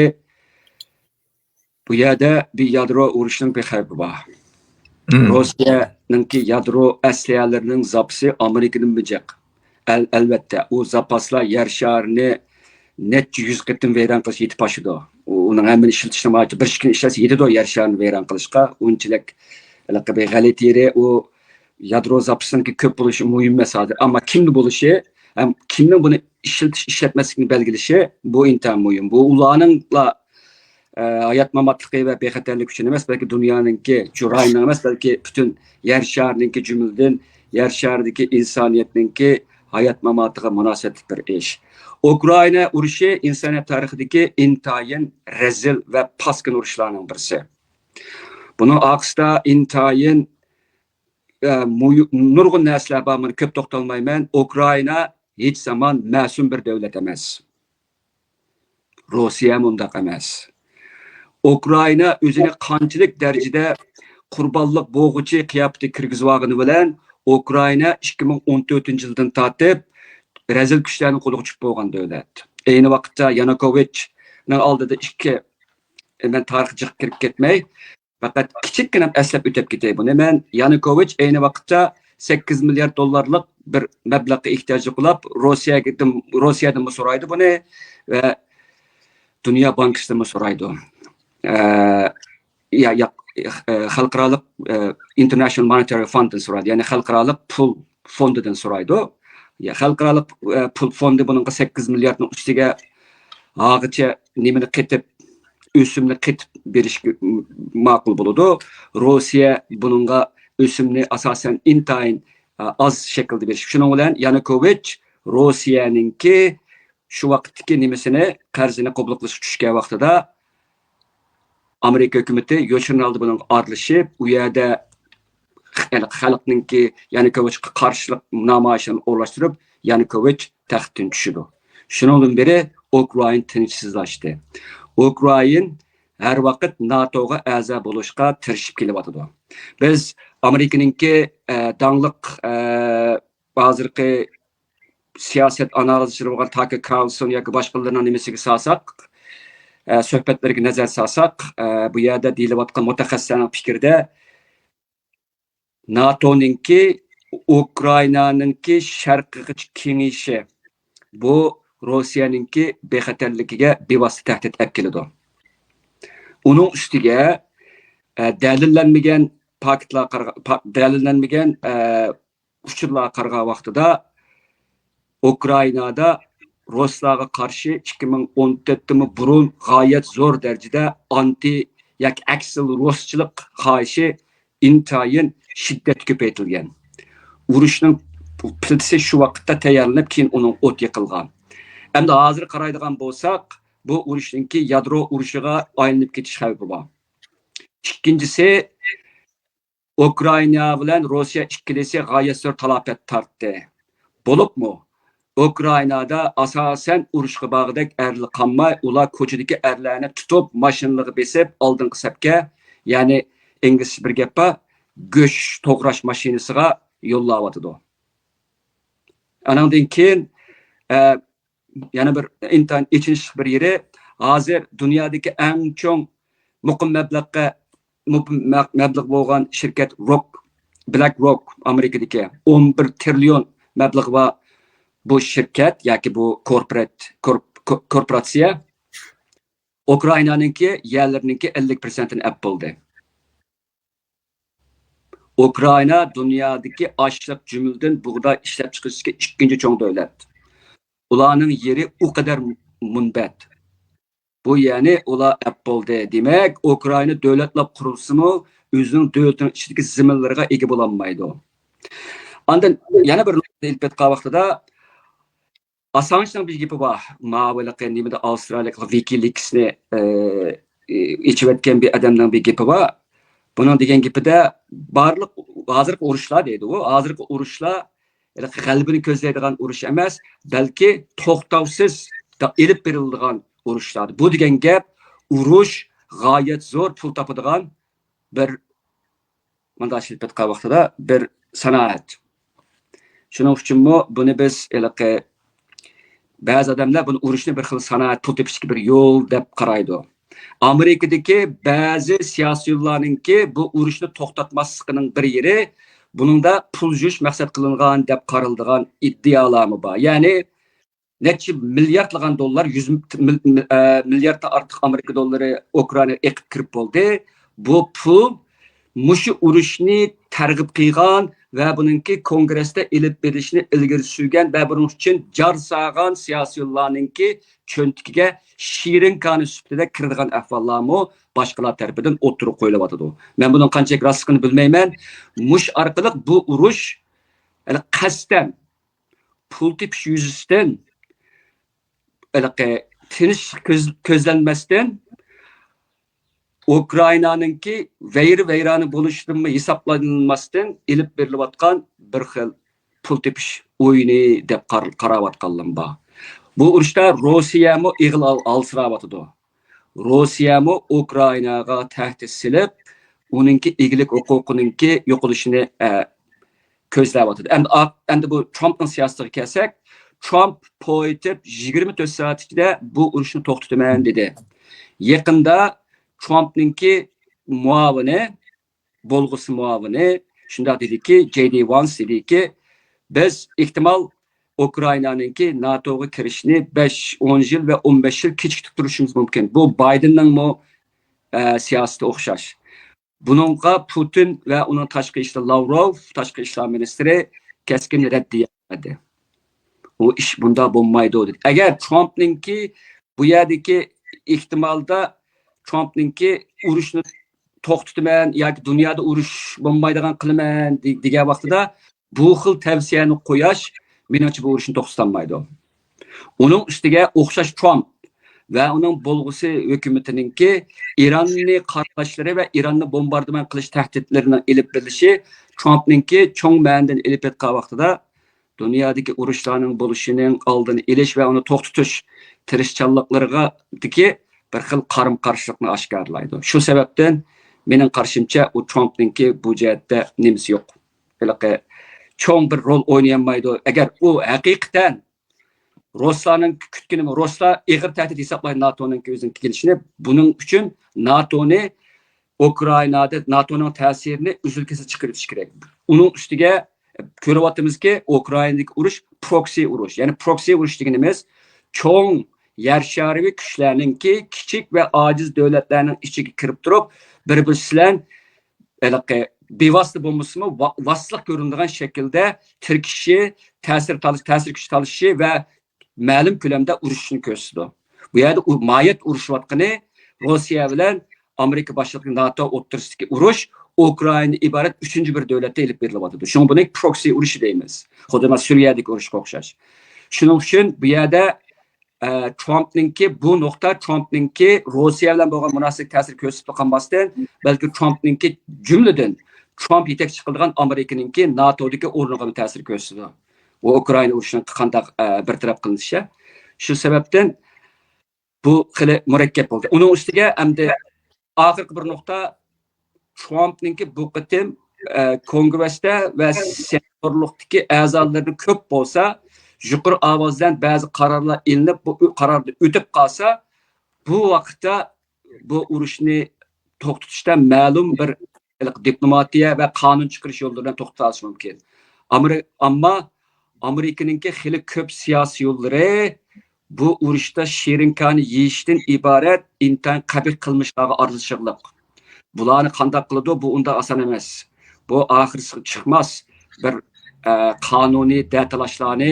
بۇ يەردە بىر يادرو ئۇرۇشنىڭ بىر خەۋپى بار. روسىيەنىڭكى يادرو ئەسلىھەلىرىنىڭ زاپىسى ئامېرىكىدىنمۇ جىق. ئەل-، ئەلۋەتتە، ئۇ زاپاسلار يەر شارىنى نەچچە يۈز قېتىم ۋەيران قىلىش يېتىپ ئاشىدۇ. ئۇ، ئۇنىڭ ھەممىنى ئىشلىتىشنىڭ ھاجىتى، بىر ئىككى كۈن ئىشلەتسە يېتىدۇ يەر شارىنى ۋەيران قىلىشقا. ئۇنچىلىك ھېلىقى بىر غەلىتە يېرى، ئۇ يادرو زاپىسىنىڭكى كۆپ بولۇشى مۇھىم ئەمەس ھازىر. ئەمما كىمدە بولۇشى ھەم كىمنىڭ بۇنى ئىشلىتىش، ئىشلەتمەسلىكنى بەلگىلىشى، بۇ ئىنتايىن مۇھىم. بۇ ئۇلارنىڭلا، ئە، ھايات ماماتلىقى ۋە بىخەتەرلىكى ئۈچۈن ئەمەس، بەلكى دۇنيانىڭكى، شۇ رايوننىڭ ئەمەس، بەلكى پۈتۈن يەر شارىنىڭكى، جۈملىدىن يەر شارىدىكى ئىنسانىيەتنىڭكى ھايات ماماتىغا مۇناسىۋەتلىك بىر ئىش. ئۇكرائىنا ئۇرۇشى ئىنسانىيەت تارىخىدىكى ئىنتايىن رەزىل ۋە پاسكىنا ئۇرۇشلارنىڭ بىرسى. بۇنىڭ ئارقىسىدا ئىنتايىن، ئە، مۇ-، نۇرغۇن نەرسىلەر بار، مانا كۆپ توختالمايمەن. ئۇكرائىنا ھېچ زامان مەسۇم بىر دۆلەت ئەمەس. روسىيەمۇ ئۇنداق ئەمەس. ئۇكرائىنا ئۆزىنى قانچىلىك دەرىجىدە قۇربانلىق بوغۇچى قىياپىتىگە كىرگۈزۈۋالغىنى بىلەن، ئۇكرائىنا ئىككى مىڭ ئون تۆتىنچى يىلدىن تارتىپ رەزىل كۈچلەرنىڭ قولىغا چۈشۈپ بولغان دۆلەت. ئەينى ۋاقىتتا يانۇكوۋىچنىڭ ئالدىدا ئىككى، مەن تارىخقا جىق كىرىپ كەتمەي، پەقەت كىچىككىنە ئەسلەپ ئۆتۈپ كېتەي بۇنى. مەن يانۇكوۋىچ ئەينى ۋاقىتتا سەككىز مىليارد دوللارلىق بىر مەبلەغقە ئېھتىياجلىق بولۇپ، روسىيەدىن، روسىيەدىنمۇ سورايدۇ بۇنى ۋە دۇنيا بانكىسىدىنمۇ سورايدۇ. ئە، يا، يا، ئە، خەلقئارالىق، ئە، International Monetary Fundدىن سورايدۇ. يەنى خەلقئارالىق پۇل فوندىدىن سورايدۇ. يا، خەلقئارالىق، ئە، پۇل فوندى بۇنىڭغا سەككىز مىلياردنىڭ ئۈستىگە ھازىرچە نېمىنى قېتىپ، ئۆسۈمنى قېتىپ بېرىشكە م-، ماقۇل بولىدۇ. روسىيە بۇنىڭغا ئۆسۈمنى ئاساسەن ئىنتايىن، ئە، ئاز شەكىلدە بېرىش. شۇنىڭ بىلەن يانۇكوۋىچ روسىيەنىڭكى شۇ ۋاقىتتىكى نېمىسىنى، قەرزىنى قوبۇل قىلىشقا چۈشكەن ۋاقتىدا ئامېرىكا ھۆكۈمىتى يوشۇرۇن ھالدا بۇنىڭغا ئارىلىشىپ، ئۇ يەردە خەلق، خەلقنىڭكى يانۇكوۋىچقا قارشىلىق نامايىشىنى ئورۇنلاشتۇرۇپ، يانۇكوۋىچ تەختتىن چۈشىدۇ. شۇنىڭدىن بېرى ئۇكرائىنا تىنچسىزلاشتى. ئۇكرائىنا ھەر ۋاقىت ناتوغا ئەزا بولۇشقا تىرىشىپ كېلىۋاتىدۇ. بىز ئامېرىكىنىڭكى، ئە، داڭلىق، ئە، ھازىرقى سىياسەت ئانالىزچىلىرى بولغان تاكېر كارلسون ياكى باشقىلىرىنىڭ نېمىسىگە سالساق، ئە، سۆھبەتلىرىگە نەزەر سالساق، ئە، بۇ يەردە دېيىلىۋاتقان مۇتەخەسسىسلەرنىڭ پىكرىدە، ناتونىڭكى ئۇكرائىنانىڭكى شەرقىيغىچە كېڭىيىشى بۇ روسىيەنىڭكى بىخەتەرلىكىگە بىۋاسىتە تەھدىت ئەپ كېلىدۇ. ئۇنىڭ ئۈستىگە، ئە، دەلىللەنمىگەن پاكىتلار قارىغا-، پا-، دەلىللەنمىگەن، ئە، ئۇچۇرلارغا قارىغان ۋاقتىدا، ئۇكرائىنادا رۇسلارغا قارشى ئىككى مىڭ ئون تۆتتىنمۇ بۇرۇن غايەت زور دەرىجىدە ئانتى ياكى ئەكسىل رۇسچىلىق خاھىشى ئىنتايىن شىددەتكە كۆپەيتىلگەن. ئۇرۇشنىڭ پىلتىسى شۇ ۋاقىتتا تەييارلىنىپ، كېيىن ئۇنىڭ ئوت يېقىلغان. ئەمدى ھازىر قارايدىغان بولساق، بۇ ئۇرۇشنىڭكى يادرو ئۇرۇشىغا ئايلىنىپ كېتىش خەۋپى بار. ئىككىنچىسى، ئۇكرائىنا بىلەن روسىيە ئىككىلىسى غايەت زور تالاپەت تارتتى. بولۇپمۇ، ئۇكرائىنادا ئاساسەن ئۇرۇشقا بارغۇدەك ئەرلەر قالماي، ئۇلار كوچىدىكى ئەرلەرنى تۇتۇپ، ماشىنىلارغا بېسىپ، ئالدىنقى سەپكە، يەنى ئىنگلىزچە بىر گەپ بار، گۆش توغراش ماشىنىسىغا يوللاۋاتىدۇ. ئانىڭدىن كېيىن، ئە، يەنە بىر ئىنتايىن ئېچىنىشلىق بىر يېرى، ھازىر دۇنيادىكى ئەڭ چوڭ مۇقىم مەبلەغقە، مۇقىم مە-، مەبلەغ بولغان شىركەت روك، بلەك روك، ئامېرىكىدىكى ئون بىر تىرىليون مەبلىغى بار بۇ شىركەت ياكى بۇ كورپورات-، كورپ-، كو-، كورپوراتسىيە ئۇكرائىنانىڭكى يەرلىرىنىڭكى ئەللىك پىرسەنتىنى ئەپ بولدى. ئۇكرائىنا دۇنيادىكى ئاشلىق، جۈملىدىن بۇغداي ئىشلەپچىقىرىشتىكى ئىككىنچى چوڭ دۆلەت. ئۇلارنىڭ يېرى ئۇ قەدەر مۇنبەت. بۇ يەنى ئۇلار ئەپ بولدى. دېمەك، ئۇكرائىنا دۆلەتلەپ قۇرۇلسىمۇ، ئۆزىنىڭ دۆلىتىنىڭ ئىچىدىكى زېمىنلىرىغا ئىگە بولالمايدۇ. ئاندىن يەنە بىر نۇقتا ئېلىپ ئېيتقان ۋاقتىدا، ئاسانژنىڭ بىر گېپى بار. ماۋۇ ھېلىقى نېمىدە، ئاۋسترالىيەلىك ۋىكىلىكسنى، ئى، ئېچىۋەتكەن بىر ئادەمنىڭ بىر گېپى بار. بۇنىڭ دېگەن گېپىدە، بارلىق ھازىرقى ئۇرۇشلار دەيدۇ ئۇ، ھازىرقى ئۇرۇشلار ھېلىقى غەلىبىنى كۆزلەيدىغان ئۇرۇش ئەمەس، بەلكى توختاۋسىز دا-، ئېلىپ بېرىلىدىغان ئۇرۇشلار. بۇ دېگەن گەپ، ئۇرۇش غايەت زور پۇل تاپىدىغان بىر، مۇنداق ئېلىپ ئېيتقان ۋاقتىدا، بىر سانائەت. شۇنىڭ ئۈچۈنمۇ بۇنى بىز ھېلىقى بەزى ئادەملەر بۇنى ئۇرۇشنى بىر خىل سانائەت، پۇل تېپىشتىكى بىر يول دەپ قارايدۇ. ئامېرىكىدىكى بەزى سىياسىيونلارنىڭكى بۇ ئۇرۇشنى توختاتماسلىقىنىڭ بىر يېرى، بۇنىڭدا پۇل يۇيۇش مەقسەت قىلىنغان دەپ قارىلىدىغان ئىدىيالارمۇ بار. يەنى نەچچە مىلياردلىغان دوللار، يۈز مىل-، مىل-، ئە، مىلياردتىن ئارتۇق ئامېرىكا دوللىرى ئۇكرائىناغا ئېقىپ كىرىپ بولدى. بۇ پۇل مۇشۇ ئۇرۇشنى تەرغىب قىلغان ۋە بۇنىڭكى كونگرېستا ئېلىپ بېرىشنى ئىلگىرى سۈرگەن ۋە بۇنىڭ ئۈچۈن جار سالغان سىياسىيونلارنىڭكى چۆنتىكىگە شېرىن كانى سۈپىتىدە كىرىدىغان ئەھۋاللارمۇ باشقىلار تەرىپىدىن ئوتتۇرىغا قويۇلۇۋاتىدۇ. مەن بۇنىڭ قانچىلىك راستلىقىنى بىلمەيمەن. مۇشۇ ئارقىلىق بۇ ئۇرۇش، يەنى قەستەن پۇل تېپىش يۈزىسىدىن، ھېلىقى تىنچ كۆز-، كۆزلەنمەستىن، ئۇكرائىنانىڭكى ۋەيرە-ۋەيرانە بولۇشىدىنمۇ ھېسابلانماستىن ئېلىپ بېرىلىۋاتقان بىر خىل پۇل تېپىش ئويۇنى دەپ قار-، قاراۋاتقانلىرىم بار. بۇ ئۇرۇشتا روسىيەمۇ ئېغىل ئال-، ئالسىراۋاتىدۇ. روسىيەمۇ ئۇكرائىناغا تەھدىت سېلىپ، ئۇنىڭكى ئىگىلىك ھوقۇقىنىڭكى يوقىلىشىنى، ئە، كۆزلەۋاتىدۇ. ئەمدى، ئەمدى بۇ ترامپنىڭ سىياسىتىگە كەلسەك، ترامپ پويتېپ يىگىرمە تۆت سائەت ئىچىدە بۇ ئۇرۇشنى توختىتىمەن دېدى. يېقىندا ترامپنىڭكى مۇئاۋىنى، بولغۇسى مۇئاۋىنى شۇنداق دېدىكى، جەي دى ۋانس دېدىكى، بىز ئېھتىمال ئۇكرائىنانىڭكى ناتوغا كىرىشىنى بەش، ئون يىل ۋە ئون بەش يىل كېچىكتۈرۈپ تۇرۇشىمىز مۇمكىن. بۇ بايدېننىڭمۇ، ئە، سىياسىتى ئوخشاش. بۇنىڭغا پۇتىن ۋە ئۇنىڭ تاشقى ئىشلار، لاۋروف، تاشقى ئىشلار مىنىستىرى كەسكىن رەددىيە بەردى. ئۇ ئىش بۇنداق بولمايدۇ دېدى. ئەگەر ترامپنىڭكى بۇ يەردىكى ئېھتىمالدا ترامپنىڭكى ئۇرۇشنى توختىتىمەن ياكى دۇنيادا ئۇرۇش بولمايدىغان قىلىمەن دېگەن ۋاقتىدا بۇ خىل تەۋسىيەنى قويۇش، مېنىڭچە، بۇ ئۇرۇشنى توختىتالمايدۇ. ئۇنىڭ ئۈستىگە ئوخشاش ترامپ ۋە ئۇنىڭ بولغۇسى ھۆكۈمىتىنىڭكى ئىراننى قاراشلىرى ۋە ئىراننى بومباردىمان قىلىش تەھدىتلىرىنىڭ ئېلىپ بېرىلىشى ترامپنىڭكى چوڭ مەنىدىن ئېلىپ ئېيتقان ۋاقتىدا دۇنيادىكى ئۇرۇشلارنىڭ بولۇشىنىڭ ئالدىنى ئېلىش ۋە ئۇنى توختىتىش تىرىشچانلىقلىرىدىكى بىر خىل قارىمۇ قارشىلىقنى ئاشكارىلايدۇ. شۇ سەۋەبتىن مېنىڭ قارىشىمچە، ئۇ ترامپنىڭكى بۇ جەھەتتە نېمىسى يوق. ھېلىقى چوڭ بىر رول ئوينىيالمايدۇ. ئەگەر ئۇ ھەقىقەتەن رۇسلارنىڭ كۈتكىنى، رۇسلار ئېغىر تەھدىت ھېسابلايدۇ ناتونىڭ ئۆزىنىڭ كېلىشىنى. بۇنىڭ ئۈچۈن ناتونى ئۇكرائىنادا ناتونىڭ تەسىرىنى ئۈزۈل-كېسىل چىقىرىۋېتىش كېرەك. ئۇنىڭ ئۈستىگە كۆرۈۋاتىمىزكى، ئۇكرائىنادىكى ئۇرۇش پروكسى ئۇرۇش. يەنى پروكسى ئۇرۇش دېگىنىمىز چوڭ يەر شارىۋى كۈچلەرنىڭكى كىچىك ۋە ئاجىز دۆلەتلەرنىڭ ئىچىگە كىرىپ تۇرۇپ، بىر-بىرسى بىلەن ھېلىقى بىۋاسىتە بولمىسىمۇ، ۋا-، ۋاسىتىلىق كۆرۈنىدىغان شەكىلدە تىركىشىشى، تەسىر تالىش-، تەسىر كۈچ تالىشىشى ۋە مەلۇم كۆلەمدە ئۇرۇشۇشنى كۆرسىتىدۇ. بۇ يەردە ئۇ-، ماھىيەت ئۇرۇشۇۋاتقىنى روسىيە بىلەن ئامېرىكا باشچىلىقىدىكى ناتو ئوتتۇرىسىدىكى ئۇرۇش ئۇكرائىنادىن ئىبارەت ئۈچىنچى بىر دۆلەتتە ئېلىپ بېرىلىۋاتىدۇ. شۇڭا بۇنى پروكسى ئۇرۇشى دەيمىز. خۇددى مانا سۈرىيەدىكى ئۇرۇشقا ئوخشاش. شۇنىڭ ئۈچۈن بۇ يەردە، ئە، ترامپنىڭكى بۇ نۇقتا، ترامپنىڭكى روسىيە بىلەن بولغان مۇناسىۋەت تەسىرى كۆرسىتىپلا قالماستىن، بەلكى ترامپنىڭكى جۈملىدىن ترامپ يېتەكچى قىلىدىغان ئامېرىكىنىڭكى ناتودىكى ئورنىغىمۇ تەسىر كۆرسىتىدۇ. ئۇ ئۇكرائىنا ئۇرۇشىنىڭ قانداق، ئە، بىر تەرەپ قىلىنىشى. شۇ سەۋەبتىن بۇ خېلى مۇرەككەپ بولدى. ئۇنىڭ ئۈستىگە ئەمدى ئاخىرقى بىر نۇقتا، ترامپنىڭكى بۇ قېتىم، ئە، كونگرېستا ۋە سېناتورلۇقتىكى ئەزالىرى كۆپ بولسا، يۇقىرى ئاۋاز بىلەن بەزى قارارلار ئېلىنىپ، بۇ قارار ئۆتۈپ قالسا، بۇ ۋاقىتتا بۇ ئۇرۇشنى توختىتىشتا مەلۇم بىر دىپلوماتىيە ۋە قانۇن چىقىرىش يوللىرى بىلەن توختىتالىشى مۇمكىن. ئامېرى-، ئەمما ئامېرىكىنىڭكى خېلى كۆپ سىياسىي يوللىرى بۇ ئۇرۇشتا شېرىنكانى يېيىشتىن ئىبارەت ئىنتايىن قەبىھ قىلمىشلارغا ئارىلىشىغلىق. بۇلارنى قانداق قىلىدۇ؟ بۇ ئۇنداق ئاسان ئەمەس. بۇ ئاخىرسىغا چىقماس بىر، ئە، قانۇنىي دەتالاشلارنى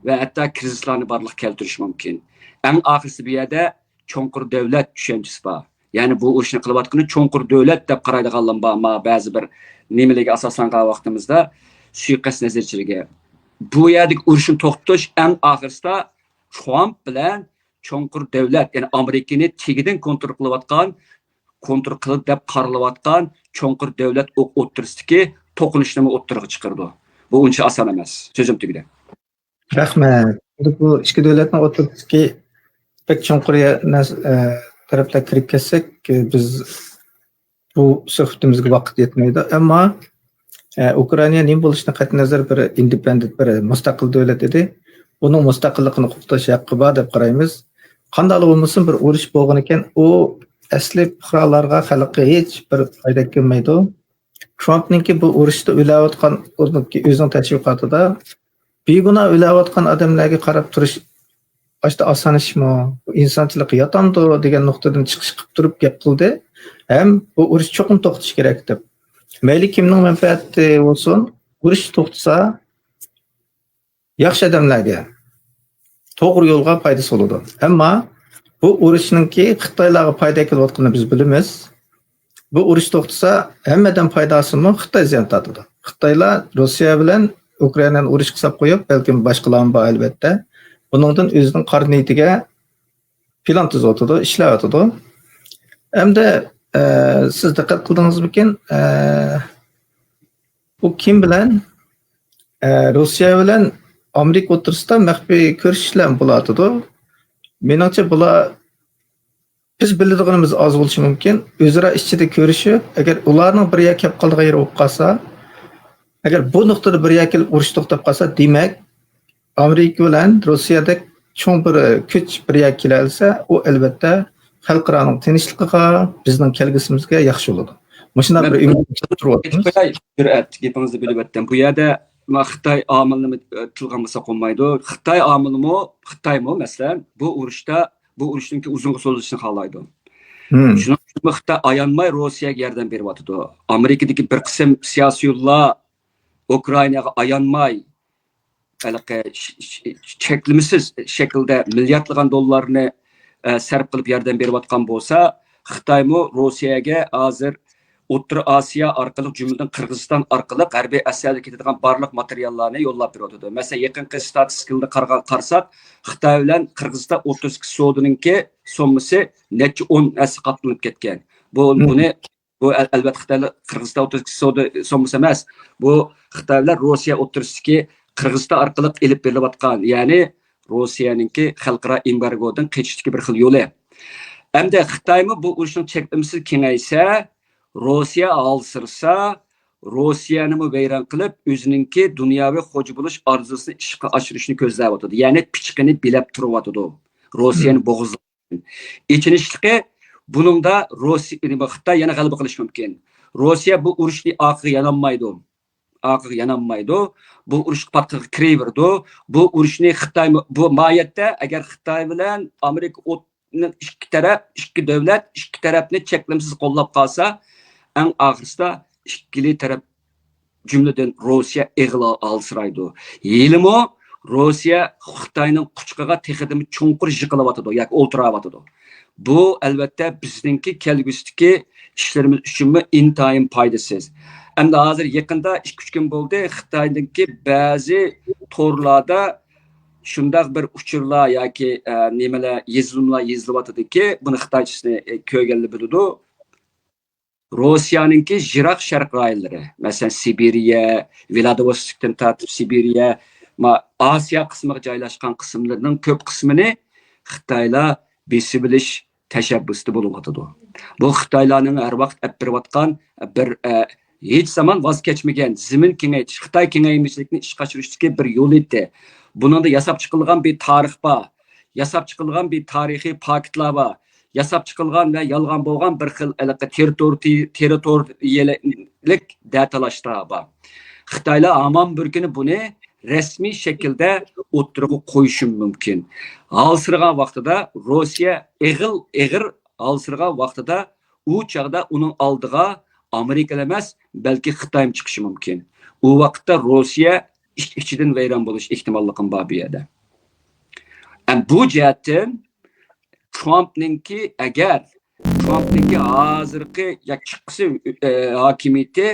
ۋە ھەتتا كىرىزىسلارنى بارلىققا كەلتۈرۈشى مۇمكىن. ئەڭ ئاخىرسى بۇ يەردە چوڭقۇر دۆلەت چۈشەنچىسى بار. يەنى بۇ ئۇرۇشنى قىلىۋاتقىنى چوڭقۇر دۆلەت دەپ قارايدىغانلار بار، ما بەزى بىر نېمىلەرگە ئاساسلانغان ۋاقتىمىزدا، سۇيىقەست نەزەرچىلىرىگە. بۇ يەردىكى ئۇرۇشنى توختىتىش ئەڭ ئاخىرسىدا ترامپ بىلەن چوڭقۇر دۆلەت، يەنى ئامېرىكىنى تېگىدىن كونترول قىلىۋاتقان، كونترول قىلىدۇ دەپ قارىلىۋاتقان چوڭقۇر دۆلەت ئو-، ئوتتۇرىسىدىكى توقۇنۇشنىمۇ ئوتتۇرىغا چىقىرىدۇ. بۇ ئۇنچە ئاسان ئەمەس. سۆزۈم تۈگىدى. رەھمەت. ئەمدى بۇ ئىككى دۆلەتنىڭ ئوتتۇرىسىدىكى بەك چوڭقۇر يە-، نەرس-، ئە، تەرەپلەر كىرىپ كەتسەك، ئە، بىز بۇ سۆھبىتىمىزگە ۋاقىت يەتمەيدۇ. ئەمما، ئە، ئۇكرائىنا نېمە بولۇشىدىن قەتئىينەزەر بىر ئىندېپېندېنت، بىر مۇستەقىل دۆلەت ئىدى. ئۇنىڭ مۇستەقىللىقىنى قوغداش ھەققى بار دەپ قارايمىز. قانداقلا بولمىسۇن، بىر ئۇرۇش بولغىنىكەن، ئۇ ئەسلى پۇقرالارغا، خەلققە ھېچ بىر پايدا ئەكەلمەيدۇ. ترامپنىڭكى بۇ ئۇرۇشتا ئۆلۈۋاتقان، ئۇنىڭكى ئۆزىنىڭ تەشۋىقاتىدا بىگۇناھ ئۆلۈۋاتقان ئادەملەرگە قاراپ تۇرۇش ئاشتا ئاسان ئىشمۇ؟ بۇ ئىنسانچىلىققا ياتامدۇ؟ دېگەن نۇقتىدىن چىقىش قىلىپ تۇرۇپ گەپ قىلدى. ھەم بۇ ئۇرۇش چوقۇم توختىشى كېرەك دەپ. مەيلى كىمنىڭ مەنپەئەتى بولسۇن، ئۇرۇش توختىسا، ياخشى ئادەملەرگە، توغرا يولغا پايدىسى بولىدۇ. ئەمما بۇ ئۇرۇشنىڭكى خىتايلارغا پايدا ئەكېلىۋاتقىنىنى بىز بىلىمىز. بۇ ئۇرۇش توختىسا، ھەممىدىن پايداسىمۇ خىتاي زىيان تارتىدۇ. خىتايلار روسىيە بىلەن ئۇكرائىنانى ئۇرۇشقا ساپ قويۇپ، بەلكىم باشقىلارمۇ بار، ئەلۋەتتە. بۇنىڭدىن ئۆزىنىڭ قارا نىيىتىگە پىلان تۈزۈۋاتىدۇ، ئىشلەۋاتىدۇ. ئەمدى، ئە، سىز دىققەت قىلدىڭىزمىكىن، ئە، بۇ كىم بىلەن، ئە، روسىيە بىلەن ئامېرىكا ئوتتۇرىسىدا مەخپىي كۆرۈشۈشلەر بولاتىدۇ. مېنىڭچە، بۇلار، بىز بىلىدىغىنىمىز ئاز بولۇشى مۇمكىن. ئۆزئارا ئىچىدە كۆرۈشۈپ، ئەگەر ئۇلارنىڭ بىر يەرگە كېلىپ قالىدىغان يېرى بولۇپ قالسا، ئەگەر بۇ نۇقتىدا بىر يەرگە كېلىپ ئۇرۇش توختاپ قالسا، دېمەك، ئامېرىكا بىلەن روسىيەدەك چوڭ بىر كۈچ بىر يەرگە كېلەلىسە، ئۇ ئەلۋەتتە خەلقئارانىڭ تىنچلىقىغا، بىزنىڭ كەلگۈسىمىزگە ياخشى بولىدۇ. مۇشۇنداق بىر ئۈمىد كەلتۈرۈۋاتىمىز. جۈرئەت، گېپىڭىزنى بۆلۈۋەتتىم. بۇ يەردە ما خىتاي ئامىلىنى تىلغا ئالمىساق بولمايدۇ. خىتاي ئامىلىمۇ، خىتايمۇ، مەسىلەن، بۇ ئۇرۇشتا، بۇ ئۇرۇشنىڭكى ئۇزۇنغا سوزۇلۇشىنى خالايدۇ. شۇنىڭ ئۈچۈن خىتاي ئايانماي روسىيەگە ياردەم بېرىۋاتىدۇ. ئامېرىكىدىكى بىر قىسىم سىياسىيونلار ئۇكرائىناغا ئايانماي، ھېلىقى ش-، ش-، چەكلىمىسىز شەكىلدە مىلياردلىغان دوللارنى، ئە، سەرپ قىلىپ ياردەم بېرىۋاتقان بولسا، خىتايمۇ روسىيەگە ھازىر ئوتتۇرا ئاسىيا ئارقىلىق، جۈملىدىن قىرغىزىستان ئارقىلىق ھەربىي ئەسلىھەلەر كېتىدىغان بارلىق ماتېرىياللارنى يوللاپ بېرىۋاتىدۇ. مەسىلەن، يېقىنقى ستاتىستىكىلارنى قارىغان، قارىساق، خىتاي بىلەن قىرغىزىستان ئوتتۇرىسىدىكى سودىنىڭكى سوممىسى نەچچە ئون ھەسسە قاتلىنىپ كەتكەن. بۇ، بۇنى بۇ ئەل-، ئەلۋەتتە خىتايلار قىرغىزىستان ئوتتۇرىسىدىكى سودا سوممىسى ئەمەس. بۇ خىتاي بىلەن روسىيە ئوتتۇرىسىدىكى قىرغىزىستان ئارقىلىق ئېلىپ بېرىلىۋاتقان، يەنى روسىيەنىڭكى خەلقئارا ئېمبارگودىن قېچىشتىكى بىر خىل يولى. ئەمدى خىتايمۇ بۇ ئۇرۇشنىڭ چەكلىمىسى كېڭەيسە، روسىيە ھالسىرىسا، روسىيەنىمۇ ۋەيران قىلىپ، ئۆزىنىڭكى دۇنياۋى خوجا بولۇش ئارزۇسىنى ئىشقا ئاشۇرۇشنى كۆزلەۋاتىدۇ. يەنى پىچىقىنى بىلەپ تۇرۇۋاتىدۇ. روسىيەنى بوغۇزلاپ ئېچىنىشلىقى، بۇنىڭدا روسىيە، خىتاي يەنە غەلىبە قىلىشى مۇمكىن. روسىيە بۇ ئۇرۇشنى ئارقىغا يانالمايدۇ. ئارقىغا يانالمايدۇ. بۇ ئۇرۇش پاتقىقىغا كىرىۋېرىدۇ. بۇ ئۇرۇشنى خىتاي، بۇ ماھىيەتتە ئەگەر خىتاي بىلەن ئامېرىكا ئوتنى ئىككى تەرەپ، ئىككى دۆلەت، ئىككى تەرەپنى چەكلىمىسىز قوللاپ قالسا، ئەڭ ئاخىرسىدا ئىككىلى تەرەپ جۈملىدىن روسىيە ئېغىل ھالسىرايدۇ. ھېلىمۇ روسىيە خىتاينىڭ قۇچىقىغا تېخىدىمۇ چوڭقۇر يىقىلىۋاتىدۇ ياكى ئولتۇراۋاتىدۇ. بۇ، ئەلۋەتتە، بىزنىڭكى كەلگۈسىدىكى ئىشلىرىمىز ئۈچۈنمۇ ئىنتايىن پايدىسىز. ئەمدى ھازىر يېقىندا ئىككى، ئۈچ كۈن بولدى، خىتاينىڭكى بەزى تورلاردا شۇنداق بىر ئۇچۇرلار ياكى، ئە، نېمىلەر، يېزىلمىلار يېزىلىۋاتىدۇكى، بۇنى خىتايچىسىنى، ئە، كۆرگەنلەر بىلىدۇ. روسىيەنىڭكى يىراق شەرق رايونلىرى، مەسىلەن، سىبىرىيە، ۋلادىۋوستوكتىن تارتىپ سىبىرىيە، ما-، ئاسىيا قىسمىغا جايلاشقان قىسىملىرىنىڭ كۆپ قىسمىنى خىتايلار بېسىۋېلىش تەشەببۇسىدا بولۇۋاتىدۇ. بۇ خىتايلارنىڭ ھەر ۋاقىت ئەپ بېرىۋاتقان بىر، ئە، ھېچ زامان ۋاز كەچمىگەن زېمىن كېڭەيتىش، خىتاي كېڭەيمىچىلىكنى ئىشقا ئاشۇرۇشتىكى بىر يول ئىدى. بۇنىڭدا ياساپ چىقىلغان بىر تارىخ بار. ياساپ چىقىلغان بىر تارىخىي پاكىتلار بار. ياساپ چىقىلغان ۋە يالغان بولغان بىر خىل ھېلىقى تېررىتور-، تېررىتورىيەلىك دەتالاشلار بار. خىتايلار ھامان بىر كۈنى بۇنى رەسمىي شەكىلدە ئوتتۇرىغا قويۇشى مۇمكىن. ھالسىرىغان ۋاقتىدا روسىيە ئېغىل-، ئېغىر ھالسىرىغان ۋاقتىدا ئۇ چاغدا ئۇنىڭ ئالدىغا ئامېرىكىلا ئەمەس، بەلكى خىتايمۇ چىقىشى مۇمكىن. ئۇ ۋاقىتتا روسىيە ئىچ-، ئىچىدىن ۋەيران بولۇش ئېھتىماللىقىمۇ بار بۇ يەردە. ئەم، بۇ جەھەتتىن ترامپنىڭكى، ئەگەر ترامپنىڭكى ھازىرقى يا چىققۇسى، ئە، ھاكىمىيىتى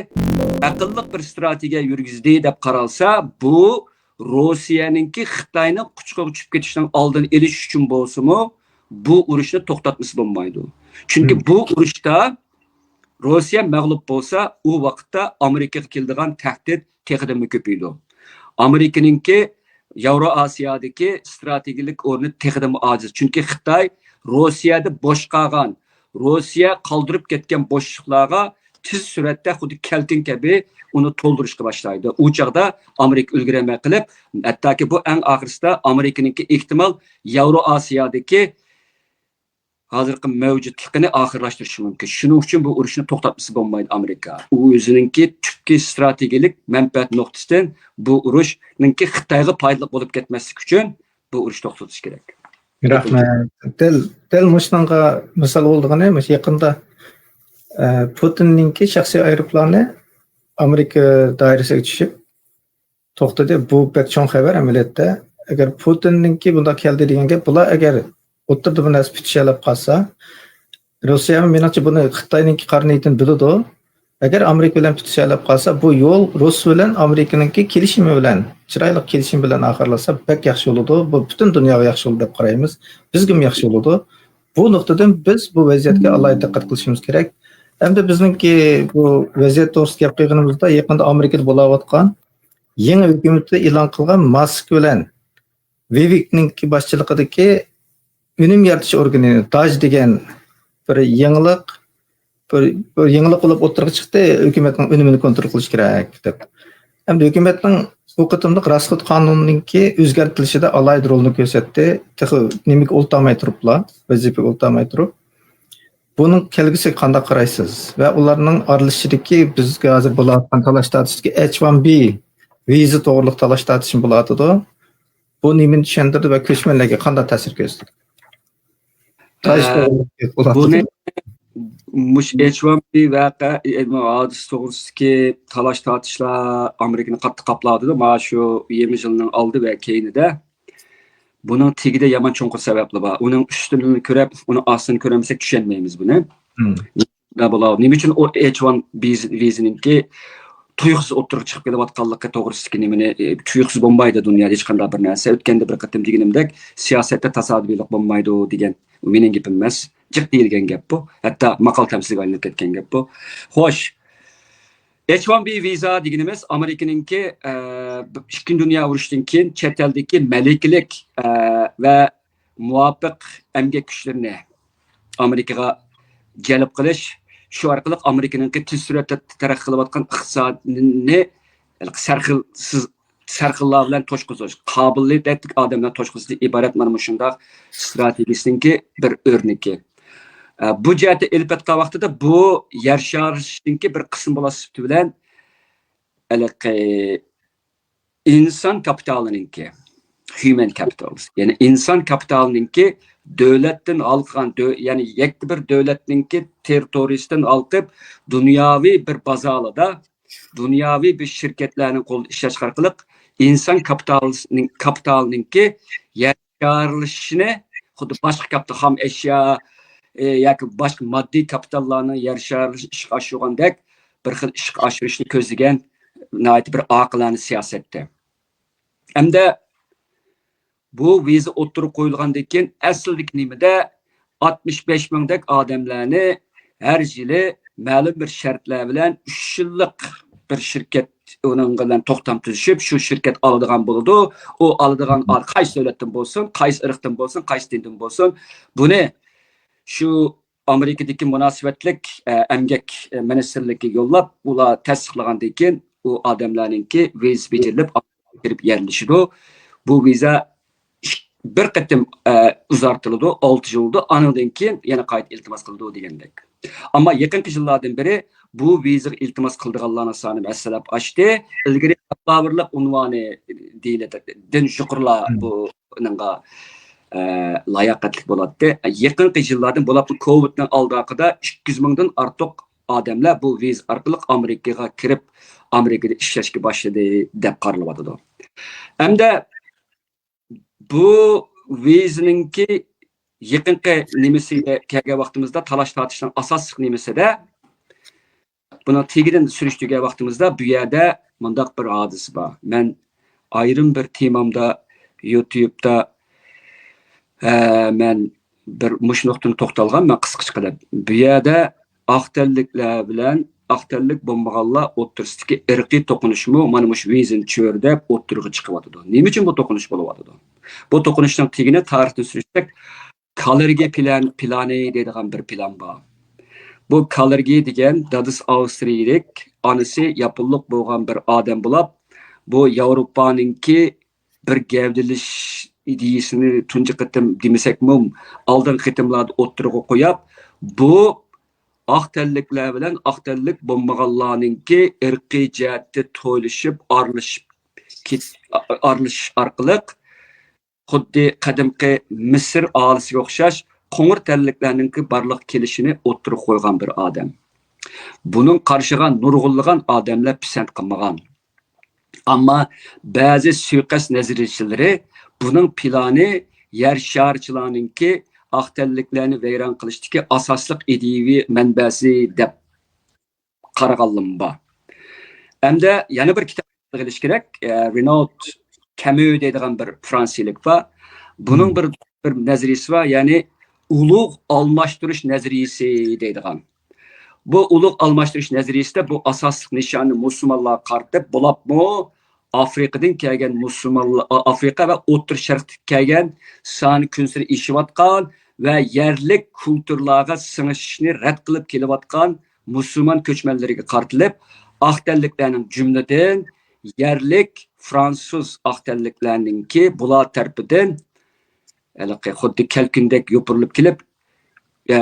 ئەقىللىق بىر ئىستراتېگىيە يۈرگۈزدى دەپ قارالسا، بۇ روسىيەنىڭكى خىتاينىڭ قۇچىقىغا چۈشۈپ كېتىشىنىڭ ئالدىنى ئېلىش ئۈچۈن بولسىمۇ، بۇ ئۇرۇشنى توختاتمىسا بولمايدۇ. چۈنكى بۇ ئۇرۇشتا روسىيە مەغلۇپ بولسا، ئۇ ۋاقىتتا ئامېرىكىغا كېلىدىغان تەھدىت تېخىدىنمۇ كۆپىيىدۇ. ئامېرىكىنىڭكى ياۋرو ئاسىيادىكى ئىستراتېگىيەلىك ئورنى تېخىدىنمۇ ئاجىز. چۈنكى خىتاي روسىيەدە بوش قالغان، روسىيە قالدۇرۇپ كەتكەن بوشلۇقلارغا تېز سۈرئەتتە خۇددى كەلكۈن كەبى ئۇنى تولدۇرۇشقا باشلايدۇ. ئۇ چاغدا ئامېرىكا ئۈلگۈرەلمەي قېلىپ، ھەتتاكى بۇ ئەڭ ئاخىرسىدا ئامېرىكىنىڭكى ئېھتىمال ياۋرو ئاسىيادىكى ھازىرقى مەۋجۇتلۇقىنى ئاخىرلاشتۇرۇشى مۇمكىن. شۇنىڭ ئۈچۈن بۇ ئۇرۇشنى توختاتمىسا بولمايدۇ ئامېرىكا. ئۇ ئۆزىنىڭكى تۈپكى ئىستراتېگىيەلىك مەنپەئەت نۇقتىسىدىن بۇ ئۇرۇشنىڭكى خىتايغا پايدىلىق بولۇپ كەتمەسلىكى ئۈچۈن بۇ ئۇرۇشنى توختىتىش كېرەك. رەھمەت. دەل، دەل مۇشۇنىڭغا مىسال بولىدىغىنى، مۇشۇ يېقىندا، ئە، پۇتىننىڭكى شەخسىي ئايروپىلانى ئامېرىكا دائىرىسىگە چۈشۈپ توختىدى. بۇ بەك چوڭ خەۋەر ئەمەلىيەتتە. ئەگەر پۇتىننىڭكى بۇنداق كەلدى دېگەن گەپ، بۇلار ئەگەر ئوتتۇرىدا بۇ نەرسە پۈتۈشەلەپ قالسا، روسىيە، مېنىڭچە، بۇنى خىتاينىڭكى قارا نىيىتىنى بىلىدۇ. ئەگەر ئامېرىكا بىلەن پۈتۈشەلەپ قالسا، بۇ يول رۇس بىلەن ئامېرىكىنىڭكى كېلىشىمى بىلەن، چىرايلىق كېلىشىم بىلەن ئاخىرلاشسا، بەك ياخشى بولىدۇ. بۇ پۈتۈن دۇنياغا ياخشى بولىدۇ دەپ قارايمىز. بىزگىمۇ ياخشى بولىدۇ. بۇ نۇقتىدىن بىز بۇ ۋەزىيەتكە ئالاھىدە دىققەت قىلىشىمىز كېرەك. ئەمدى بىزنىڭكى بۇ ۋەزىيەت توغرىسىدا گەپ قىلغىنىمىزدا، يېقىندا ئامېرىكىدا بولاۋاتقان يېڭى ھۆكۈمىتى ئېلان قىلغان ماسك بىلەن ۋىۋىكنىڭكى باشچىلىقىدىكى ئۈنۈم يارىتىش ئورگىنى داج دېگەن بىر يېڭىلىق، بىر، بىر يېڭىلىق بولۇپ ئوتتۇرىغا چىقتى، ھۆكۈمەتنىڭ ئۈنۈمىنى كونترول قىلىش كېرەك دەپ. ئەمدى ھۆكۈمەتنىڭ بۇ قېتىملىق راسخوت قانۇنىنىڭكى ئۆزگەرتىلىشىدە ئالاھىدە رولنى كۆرسەتتى. تېخى نېمىگە ئولتۇرماي تۇرۇپلا، ۋەزىپىگە ئولتۇرماي تۇرۇپ. بۇنىڭ كەلگۈسىگە قانداق قارايسىز؟ ۋە ئۇلارنىڭ ئارىلىشىشىدىكى، بىزگە ھازىر بولۇۋاتقان تالاش تارتىشتىكى ئېچ ۋان بى ۋىزا توغرىلىق تالاش تارتىشمۇ بولۇۋاتىدۇ. بۇ نېمىنى چۈشەندۈرىدۇ ۋە كۆچمەنلەرگە قانداق تەسىر كۆرسىتىدۇ؟ تالاش ئە، توغرىلىق بۇنى، مۇشۇ ئېچ ۋان بى ۋەقە، ئە، ھادىسە توغرىسىدىكى تالاش تارتىشلار ئامېرىكىنى قاتتىق قاپلاۋاتىدۇ. مانا شۇ يىگىرمە يىلنىڭ ئالدى ۋە كەينىدە. بۇنىڭ تېگىدە يامان چوڭقۇر سەۋەبلەر بار. ئۇنىڭ ئۈستىنى كۆرۈپ، ئۇنىڭ ئاستىنى كۆرەلمىسەك، چۈشەنمەيمىز بۇنى. مم. نېمە بولا-، نېمە ئۈچۈن ئۇ ئېچ ۋان بى ۋىزىنىڭكى تۇيۇقسىز ئوتتۇرىغا چىقىپ كېلىۋاتقانلىقى توغرىسىدىكى نېمىنى، ئە، تۇيۇقسىز بولمايدۇ دۇنيادا ھېچقانداق بىر نەرسە. ئۆتكەندە بىر قېتىم دېگىنىمدەك، سىياسەتتە تاسادىپىيلىق بولمايدۇ دېگەن. ئۇ مېنىڭ گېپىم ئەمەس. جىق دېيىلگەن گەپ بۇ. ھەتتا ماقال تەمسىلگە ئايلىنىپ كەتكەن گەپ بۇ. خوش. ئېچ ۋان بى ۋىزا دېگىنىمىز ئامېرىكىنىڭكى، ئە، ئىككىنچى دۇنيا ئۇرۇشىدىن كېيىن چەت ئەلدىكى مەلىكىلىك، ئە، ۋە مۇۋاپىق ئەمگەك كۈچلىرىنى ئامېرىكىغا جەلپ قىلىش، شۇ ئارقىلىق ئامېرىكىنىڭكى تېز سۈرئەتتە تەرەققىي قىلىۋاتقان ئىقتىسادىنى سەرخىلسىز، سەرخىللار بىلەن توشقۇزۇش، قابىلىيەتلىك ئادەملەر توشقۇزۇشتىن ئىبارەت مانا مۇشۇنداق ئىستراتېگىيىسىنىڭكى بىر ئۆرنىكى. ئە، بۇ جەھەتتە ئېلىپ ئېيتقان ۋاقتىدا بۇ يەر شارىنىڭكى بىر قىسمى بولۇش سۈپىتى بىلەن ھېلىقى ئىنسان كاپىتالىنىڭكى، human capital، يەنى ئىنسان كاپىتالىنىڭكى دۆلەتتىن ھالقىغان، دۆ-، يەنى يەككە بىر دۆلەتنىڭكى تېررىتورىيىسىدىن ھالقىپ، دۇنياۋى بىر بازارلىدا، دۇنياۋى بىر شىركەتلەرنىڭ قولىدا ئىشلەش ئارقىلىق ئىنسان كاپىتالىنىڭ-، كاپىتالىنىڭكى يەر شارلىشىشىنى خۇددى باشقا كاپىتال، خام ئەشيا، ئى، ياكى باشقا ماددىي كاپىتاللارنىڭ يەر شارلىشىشىنى ئىشقا ئاشۇرغاندەك بىر خىل ئىشقا ئاشۇرۇشنى كۆزلىگەن ناھايىتى بىر ئاقىلانە سىياسەتتى. ئەمدى بۇ ۋىزا ئوتتۇرىغا قويۇلغاندىن كېيىن ئەسلىدىكى نېمىدە ئاتمىش بەش مىڭدەك ئادەملەرنى ھەر يىلى مەلۇم بىر شەرتلەر بىلەن ئۈچ يىللىق بىر شىركەت ئۇنىڭ بىلەن توختام تۈزۈشۈپ، شۇ شىركەت ئالىدىغان بولىدۇ. ئۇ ئالىدىغان ئا-، قايسى دۆلەتتىن بولسۇن، قايسى ئىرقتىن بولسۇن، قايسى دىندىن بولسۇن، بۇنى شۇ ئامېرىكىدىكى مۇناسىۋەتلىك، ئە، ئەمگەك، ئە، مىنىستىرلىكىگە يوللاپ، ئۇلار تەستىقلىغاندىن كېيىن ئۇ ئادەملەرنىڭكى ۋىزىسى بېجىرىلىپ، ئامېرىكىغا كىرىپ يەرلىشىدۇ. بۇ ۋىزا ئىك-، بىر قېتىم، ئە، ئۇزارتىلىدۇ، ئالتە يىل بولىدۇ، ئانىڭدىن كېيىن يەنە قايتا ئىلتىماس قىلىدۇ دېگەندەك. ئەمما يېقىنقى يىللاردىن بېرى بۇ ۋىزىغا ئىلتىماس قىلىدىغانلارنىڭ سانى ھەسسىلەپ ئاشتى. ئىلگىرى تاۋارلىق ئۇنۋانى دېيىلەتتى، دىن يۇقىرىلار بۇنىڭغا، ئە، لاياقەتلىك بولاتتى. يېقىنقى يىللاردىن بولۇپمۇ كوۋىدنىڭ ئالدى ئارقىدا ئىككى يۈز مىڭدىن ئارتۇق ئادەملەر بۇ ۋىزا ئارقىلىق ئامېرىكىغا كىرىپ، ئامېرىكىدا ئىشلەشكە باشلىدى دەپ قارىلىۋاتىدۇ. ئەمدى بۇ ۋىزىنىڭكى يېقىنقى نېمىسىگە كەلگەن ۋاقتىمىزدا، تالاش تارتىشنىڭ ئاساسلىق نېمىسىدە، بۇنىڭ تېگىدىن سۈرۈشتۈرگەن ۋاقتىمىزدا، بۇ يەردە مۇنداق بىر ھادىسە بار. مەن ئايرىم بىر تېمامدا، يۇتيۇبتا، ئە، مەن بىر مۇشۇ نۇقتىنى توختالغان، مەن قىسقىچە قىلىپ. بۇ يەردە ئاق تەنلىكلەر بىلەن ئاق تەنلىك بولمىغانلار ئوتتۇرىسىدىكى ئىرقىي توقۇنۇشمۇ مانا مۇشۇ ۋىزىنى چۆرىدەپ ئوتتۇرىغا چىقىۋاتىدۇ. نېمە ئۈچۈن بۇ توقۇنۇش بولۇۋاتىدۇ؟ بۇ توقۇنۇشنىڭ تېگىنى تارىختىن سۈرۈشتۈرسەك، كاللېرگې پىلان، پىلانى دەيدىغان بىر پىلان بار. بۇ كاللېرگې دېگەن دادىسى ئاۋسترىيىلىك، ئانىسى ياپونلۇق بولغان بىر ئادەم بولۇپ، بۇ ياۋروپانىڭكى بىر گەۋدىلىشىش ئىدىيىسىنى تۇنجى قېتىم دېمىسەكمۇ، ئالدىنقى قېتىملاردا ئوتتۇرىغا قويۇپ، بۇ ئاق تەنلىكلەر بىلەن ئاق تەنلىك بولمىغانلارنىڭكى ئىرقىي جەھەتتە تويلىشىپ، ئارىلىشىپ كېت-، ئارىلىشىش ئارقىلىق، خۇددى قەدىمكى مىسىر ئاھالىسىگە ئوخشاش قوڭۇر تەنلىكلەرنىڭكى بارلىققا كېلىشىنى ئوتتۇرىغا قويغان بىر ئادەم. بۇنىڭ قارىشىغا نۇرغۇنلىغان ئادەملەر پىسەنت قىلمىغان. ئەمما بەزى سۇيىقەست نەزەرىيەچىلىرى بۇنىڭ پىلانى يەر شارچىلارنىڭكى ئاق تەنلىكلەرنى ۋەيران قىلىشتىكى ئاساسلىق ئىدىيىۋى مەنبەسى دەپ قارىغانلىرىمۇ بار. ئەمدى يەنە بىر كىتاب ئېلىش كېرەك. ئە، رېنالد كامۇ دەيدىغان بىر فرانسىيىلىك بار. بۇنىڭ بىر، بىر نەزەرىيىسى بار، يەنى ئۇلۇغ ئالماشتۇرۇش نەزەرىيىسى دەيدىغان. بۇ ئۇلۇغ ئالماشتۇرۇش نەزەرىيىسىدە بۇ ئاساسلىق نىشاننى مۇسۇلمانلارغا قارىتىپ، بولۇپمۇ ئافرىقىدىن كەلگەن مۇسۇلمانلار، ئافرىقا ۋە ئوتتۇرا شەرقتىن كەلگەن سانى كۈنسېرى ئېشىۋاتقان ۋە يەرلىك كۇلتۇرلارغا سىڭىشىشنى رەت قىلىپ كېلىۋاتقان مۇسۇلمان كۆچمەنلىرىگە قارىتىلىپ، ئاق تەنلىكلەرنىڭ، جۈملىدىن يەرلىك فرانسۇز ئاق تەنلىكلەرنىڭكى بۇلار تەرىپىدىن ھېلىقى خۇددى كەلكۈندەك يوپۇرۇلۇپ كېلىپ، ئە،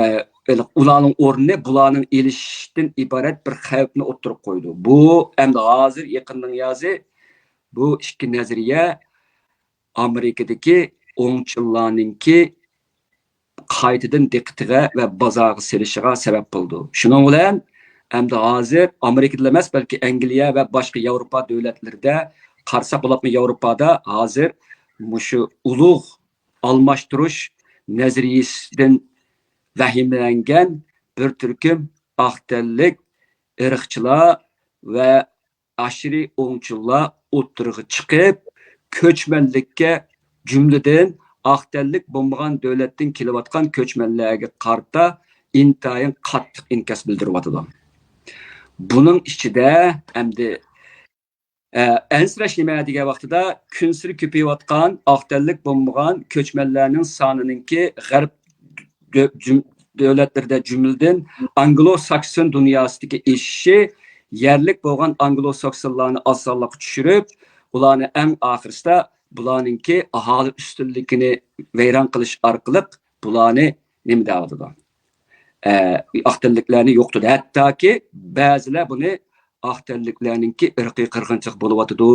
ھېلىقى ئۇلارنىڭ ئورنىنى بۇلارنىڭ ئېلىشىشتىن ئىبارەت بىر خەۋپنى ئوتتۇرىغا قويىدۇ. بۇ ئەمدى ھازىر يېقىننىڭ يازى، بۇ ئىككى نەزەرىيە ئامېرىكىدىكى ئوڭچىللارنىڭكى قايتىدىن دىققىتىگە ۋە بازارغا سېلىشىغا سەۋەب بولىدۇ. شۇنىڭ بىلەن ئەمدى ھازىر ئامېرىكىدىلا ئەمەس، بەلكى ئەنگلىيە ۋە باشقا ياۋروپا دۆلەتلىرىدە قارىساق، بولۇپمۇ ياۋروپادا ھازىر مۇشۇ ئۇلۇغ ئالماشتۇرۇش نەزەرىيىسىدىن ۋەھىمىلەنگەن بىر تۈركۈم ئاق تەنلىك ئىرقچىلار ۋە ئاشىرىي ئوڭچىلار ئوتتۇرىغا چىقىپ، كۆچمەنلىككە، جۈملىدىن ئاق تەنلىك بولمىغان دۆلەتتىن كېلىۋاتقان كۆچمەنلەرگە قارىتا ئىنتايىن قاتتىق ئىنكاس بىلدۈرۈۋاتىدۇ. بۇنىڭ ئىچىدە ئەمدى، ئە، ئەنسىرەش نېمە دېگەن ۋاقتىدا، كۈنسېرى كۆپىيىۋاتقان ئاق تەنلىك بولمىغان كۆچمەنلەرنىڭ سانىنىڭكى غەرب دۆ-، جۈم-، دۆلەتلىرىدە، جۈملىدىن ئانگلو-ساكسون دۇنياسىدىكى ئېشىشى يەرلىك بولغان ئانگلو-ساكسونلارنى ئاز سانلىققا چۈشۈرۈپ، ئۇلارنى ئەڭ ئاخىرسىدا بۇلارنىڭكى ئاھالە ئۈستۈنلۈكىنى ۋەيران قىلىش ئارقىلىق بۇلارنى نېمە دەۋاتىدۇ؟ ئە، ئاق تەنلىكلەرنى يوقىتىدۇ. ھەتتاكى بەزىلەر بۇنى ئاق تەنلىكلەرنىڭكى ئىرقىي قىرغىنچىلىق بولۇۋاتىدۇ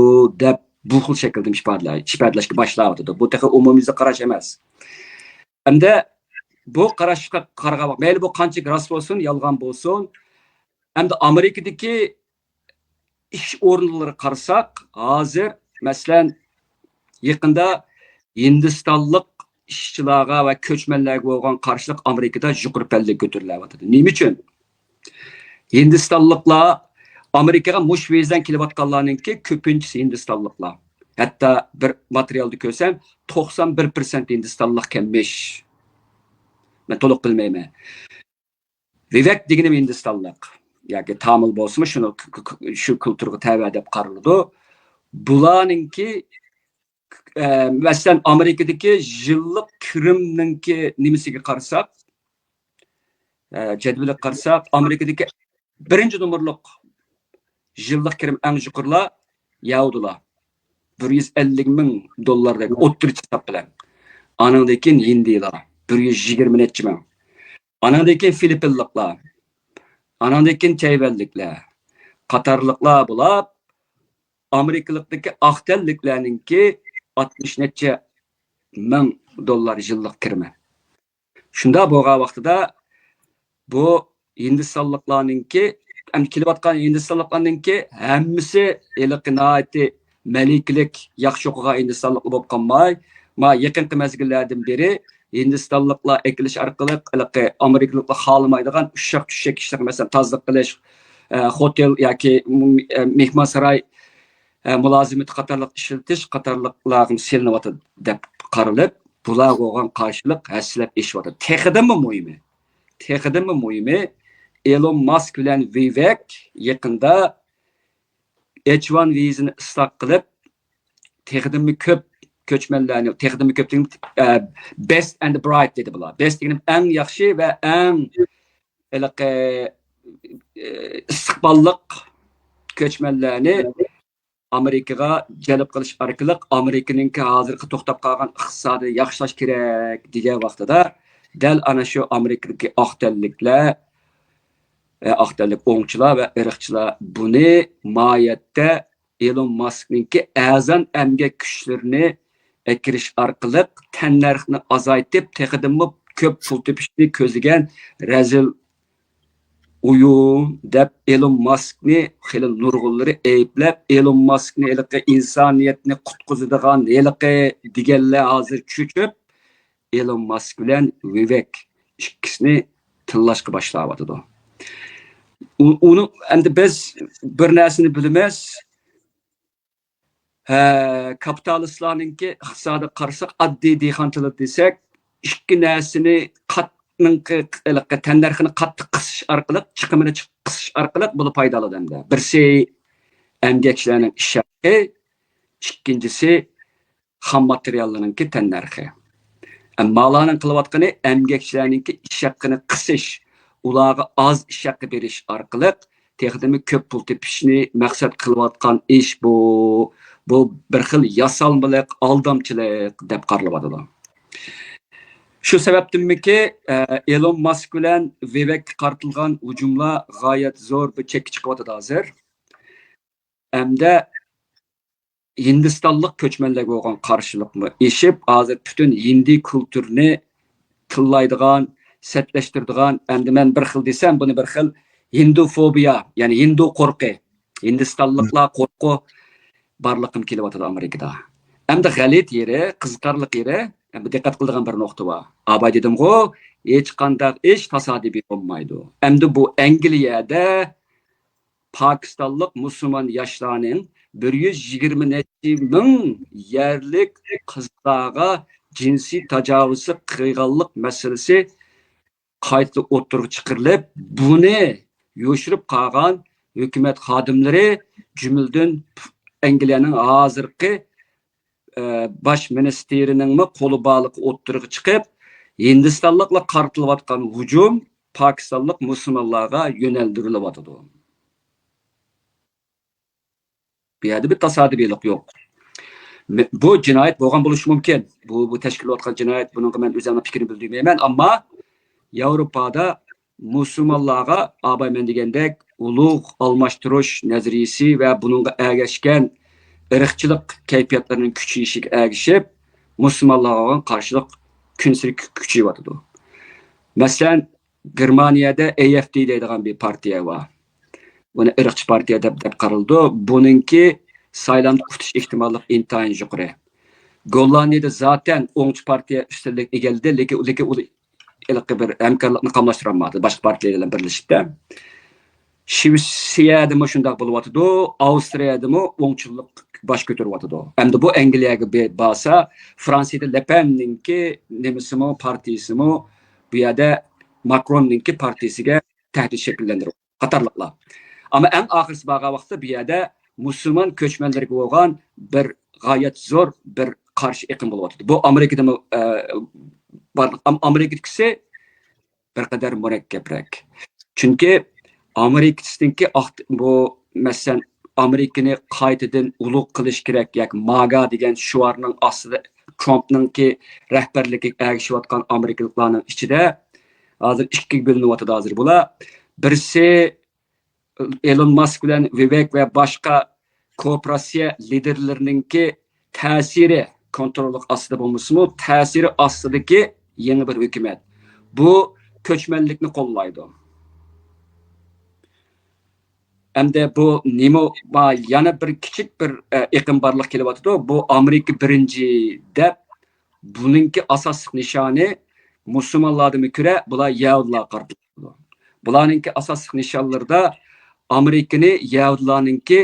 دەپ، بۇ خىل شەكىلدە ئىپادىلە-، ئىپادىلەشكە باشلاۋاتىدۇ. بۇ تېخى ئومۇميۈزلۈك قاراش ئەمەس. ئەمدى بۇ قاراشقا قارىغان، مەيلى بۇ قانچىلىك راست بولسۇن، يالغان بولسۇن، ئەمدى ئامېرىكىدىكى ئىش ئورۇنلىرىغا قارىساق، ھازىر، مەسىلەن، يېقىندا ھىندىستانلىق ئىشچىلارغا ۋە كۆچمەنلەرگە بولغان قارشىلىق ئامېرىكىدا يۇقىرى پەللىگە كۆتۈرۈلۈۋاتىدۇ. نېمە ئۈچۈن؟ ھىندىستانلىقلار ئامېرىكىغا مۇشۇ ۋىزا بىلەن كېلىۋاتقانلارنىڭكى كۆپىنچىسى ھىندىستانلىقلار. ھەتتا بىر ماتېرىيالدا كۆرسەم، توقسان بىر پىرسەنت ھىندىستانلىقكەنمىش. مەن تولۇق بىلمەيمەن. ۋىۋەك دېگىنىم ھىندىستانلىق ياكى تامىل بولسىمۇ، شۇنى ك-، ك-، شۇ كۇلتۇرغا تەۋە دەپ قارىلىدۇ. بۇلارنىڭكى، ئە، مەسىلەن، ئامېرىكىدىكى يىللىق كىرىمنىڭكى نېمىسىگە قارىساق، ئە، جەدۋىلىگە قارىساق، ئامېرىكىدىكى بىرىنچى نومۇرلۇق يىللىق كىرىم ئەڭ يۇقىرىلار يەھۇدىيلار. بىر يۈز ئەللىك مىڭ دوللاردەك ئوتتۇرىچە ھېساب بىلەن. ئانىڭدىن كېيىن ھىندىيلار، بىر يۈز يىگىرمە نەچچە مىڭ. ئانىڭدىن كېيىن فىلىپپىنلىقلار. ئانىڭدىن كېيىن تەيۋەنلىكلەر قاتارلىقلار بولۇپ، ئامېرىكىلىقتىكى ئاق تەنلىكلەرنىڭكى ئاتمىش نەچچە مىڭ دوللار يىللىق كىرىمى. شۇنداق بولغان ۋاقتىدا بۇ ھىندىستانلىقلارنىڭكى، ئەمدى كېلىۋاتقان ھىندىستانلىقلارنىڭكى ھەممىسى ھېلىقى ناھايىتى مەلىكىلىك، ياخشى ئوقۇغان ھىندىستانلىقلار بولۇپ قالماي، ما يېقىنقى مەزگىللەردىن بېرى ھىندىستانلىقلار ئەكېلىش ئارقىلىق، ھېلىقى ئامېرىكىلىقلار خالىمايدىغان ئۇششاق-چۈششەك ئىشلارغا، مەسىلەن، تازىلىق قىلىش، ئە، خوتېل ياكى، ئە، مېھمانساراي، ئە، مۇلازىمىتى قاتارلىق ئىشلىتىش قاتارلىقلارغىمۇ سېلىنىۋاتىدۇ دەپ قارىلىپ، بۇلارغا بولغان قارشىلىق ھەسسىلەپ ئېشىۋاتىدۇ. تېخىدىنمۇ مۇھىمى، تېخىدىنمۇ مۇھىمى، ئېلون ماسك بىلەن ۋىۋەك يېقىندا ئېچ ۋان ۋىزىنى ئىسلاھ قىلىپ، تېخىدىنمۇ كۆپ كۆچمەنلەرنى، تېخىدىنمۇ كۆپ دېگىنىم، ئە، best and bright دېدى بۇلار. Best دېگىنىم ئەڭ ياخشى ۋە ئەڭ ھېلىقى، ئى، ئىستىقباللىق كۆچمەنلەرنى ئامېرىكىغا جەلپ قىلىش ئارقىلىق ئامېرىكىنىڭكى ھازىرقى توختاپ قالغان ئىقتىسادىنى ياخشىلاش كېرەك دېگەن ۋاقتىدا، دەل ئانا شۇ ئامېرىكىدىكى ئاق تەنلىكلەر، ئاق تەنلىك ئوڭچىلار ۋە ئىرقچىلار بۇنى ماھىيەتتە ئېلون ماسكنىڭكى ئەرزان ئەمگەك كۈچلىرىنى ئەكىرىش ئارقىلىق تەننەرخنى ئازايتىپ، تېخىدىنمۇ كۆپ پۇل تېپىشنى كۆزلىگەن رەزىل ئويۇن دەپ ئېلون ماسكنى خېلى نۇرغۇنلىرى ئەيىبلەپ، ئېلون ماسكنى ھېلىقى ئىنسانىيەتنى قۇتقۇزىدىغان ھېلىقى دېگەنلەر ھازىر چۆچۈپ، ئېلون ماسك بىلەن ۋىۋېك ئىككىسىنى تىللاشقا باشلاۋاتىدۇ. ئۇ-، ئۇنى ئەمدى بىز بىر نەرسىنى بىلىمىز. ھە، كاپىتالىستلارنىڭكى ئىقتىسادىغا قارىساق، ئاددىي دېھقان تىلىدا دېسەك، ئىككى نەرسىنى قاتنىڭقى، تەننەرخىنى قاتتىق قىسىش ئارقىلىق، چىقىمىنى چىق-، قىسىش ئارقىلىق بۇلا پايدا ئالىدۇ ئەمدى. بىرسى ئەمگەكچىلەرنىڭ ئىش ھەققى، ئىككىنچىسى خام ماتېرىياللىرىنىڭكى تەننەرخى. ئەمما مالانىڭ قىلىۋاتقىنى ئەمگەكچىلەرنىڭكى ئىش ھەققىنى قىسىش، ئۇلارغا ئاز ئىش ھەققى بېرىش ئارقىلىق تېخىدىمۇ كۆپ پۇل تېپىشنى مەقسەت قىلىۋاتقان ئىش بۇ. بۇ بىر خىل ياسالمىلىق، ئالدامچىلىق دەپ قارىلىۋاتىدۇ. شۇ سەۋەبتىنمىكى، ئە، ئېلون ماسك بىلەن ۋىۋېككە قارىتىلغان ھۇجۇملار غايەت زور بىر چەككە چىقىۋاتىدۇ ھازىر. ھەمدە ھىندىستانلىق كۆچمەنلەرگە بولغان قارشىلىقمۇ ئېشىپ، ھازىر پۈتۈن ھىندى كۇلتۇرىنى تىللايدىغان، سەتلەشتۈرىدىغان، ئەمدى مەن بىر خىل دېسەم، بۇنى بىر خىل ھىندۇفوبىيە، يەنى ھىندۇ قورقۇ، ھىندىستانلىقلار قورقۇ بارلىقىم كېلىۋاتىدۇ ئامېرىكىدا. ئەمدى غەلىتە يېرى، قىزىقارلىق يېرى، ئەمدى دىققەت قىلىدىغان بىر نۇقتا بار. ئاۋاي دېدىمغۇ، ھېچقانداق ئىش تاسادىپىي بولمايدۇ. ئەمدى بۇ ئەنگلىيەدە پاكىستانلىق مۇسۇلمان ياشلارنىڭ بىر يۈز يىگىرمە نەچچە مىڭ يەرلىك قىزلارغا جىنسىي تاجاۋۇزچىلىق قىلغانلىق مەسىلىسى قايتا ئوتتۇرىغا چىقىرىلىپ، بۇنى يوشۇرۇپ قالغان ھۆكۈمەت خادىملىرى، جۈملىدىن ئەنگلىيەنىڭ ھازىرقى، ئە، باش مىنىستىرىنىڭمۇ قولى بارلىقى ئوتتۇرىغا چىقىپ، ھىندىستانلىقلارغا قارىتىلىۋاتقان ھۇجۇم پاكىستانلىق مۇسۇلمانلارغا يۆنەلدۈرۈلۈۋاتىدۇ. بۇ يەردە بىر تاسادىپىيلىق يوق. مە-، بۇ جىنايەت بولغان بولۇشى مۇمكىن. بۇ، بۇ تەشكىللەۋاتقان جىنايەت، بۇنىڭغا مەن ئۆزۈمنىڭ پىكرىنى بىلدۈرمەيمەن. ئەمما ياۋروپادا مۇسۇلمانلارغا، ئاۋاي مەن دېگەندەك، ئۇلۇغ ئالماشتۇرۇش نەزەرىيىسى ۋە بۇنىڭغا ئەگەشكەن ئىرقچىلىق كەيپىياتلىرىنىڭ كۈچىيىشىگە ئەگىشىپ، مۇسۇلمانلارغا بولغان قارشىلىق كۈنسېرى كۈ-، كۈچىيىۋاتىدۇ. مەسىلەن، گېرمانىيەدە ئەي ئەف دى دەيدىغان بىر پارتىيە بار. بۇنى ئىرقچى پارتىيە دەپ، دەپ قارىلىدۇ. بۇنىڭكى سايلامدا ئۇتۇش ئېھتىماللىقى ئىنتايىن يۇقىرى. گوللاندىيەدە زاتەن ئوڭچى پارتىيە ئۈستۈنلۈك ئېگىلىدى، لېكىن، لېكىن ئۇ ھېلىقى بىر ھەمكارلىقنى قاملاشتۇرالمايدۇ باشقا پارتىيەلەر بىلەن بىرلىشىپ. شىۋېتسىيەدىمۇ شۇنداق بولۇۋاتىدۇ، ئاۋسترىيەدىمۇ ئوڭچىلىق باش كۆتۈرۈۋاتىدۇ. ئەمدى بۇ ئەنگلىيەگە بى-، بارسا، فرانسىيەدە لېپەننىڭكى نېمىسىمۇ، پارتىيىسىمۇ بۇ يەردە ماكروننىڭكى پارتىيىسىگە تەھدىت شەكىللەندۈرۈپ قاتارلىقلار. ئەمما ئەڭ ئاخىرسى بارغان ۋاقىتتا بۇ يەردە مۇسۇلمان كۆچمەنلەرگە بولغان بىر غايەت زور بىر قارشى ئېقىم بولۇۋاتىدۇ. بۇ ئامېرىكىدىمۇ، ئە، بار، ئام-، ئامېرىكىدىكىسى بىر قەدەر مۇرەككەپرەك. چۈنكى ئامېرىكىنىڭكى ئاق-، بۇ، مەسىلەن، ئامېرىكىنى قايتىدىن ئۇلۇغ قىلىش كېرەك ياكى ماگا دېگەن شوئارنىڭ ئاستىدا ترامپنىڭكى رەھبەرلىكىگە ئەگىشىۋاتقان ئامېرىكىلىقلارنىڭ ئىچىدە ھازىر ئىككىگە بۆلۈنۈۋاتىدۇ ھازىر بۇلار. بىرسى ئېلون ماسك بىلەن ۋىۋېك ۋە باشقا كوپىراتسىيە لىدېرلىرىنىڭكى تەسىرى كونتروللۇق ئاستىدا بولمىسىمۇ، تەسىرى ئاستىدىكى يېڭى بىر ھۆكۈمەت. بۇ كۆچمەنلىكنى قوللايدۇ. ئەمدى بۇ نېمە، يەنە بىر كىچىك بىر، ئە، ئېقىم بارلىق كېلىۋاتىدۇ. بۇ ئامېرىكا بىرىنچى دەپ، بۇنىڭكى ئاساسلىق نىشانى مۇسۇلمانلاردىنمۇ كۆرە، بۇلار يەھۇدىيلارغا قارىتىلىدۇ. بۇلارنىڭكى ئاساسلىق نىشانلىرىدا ئامېرىكىنى يەھۇدىيلارنىڭكى،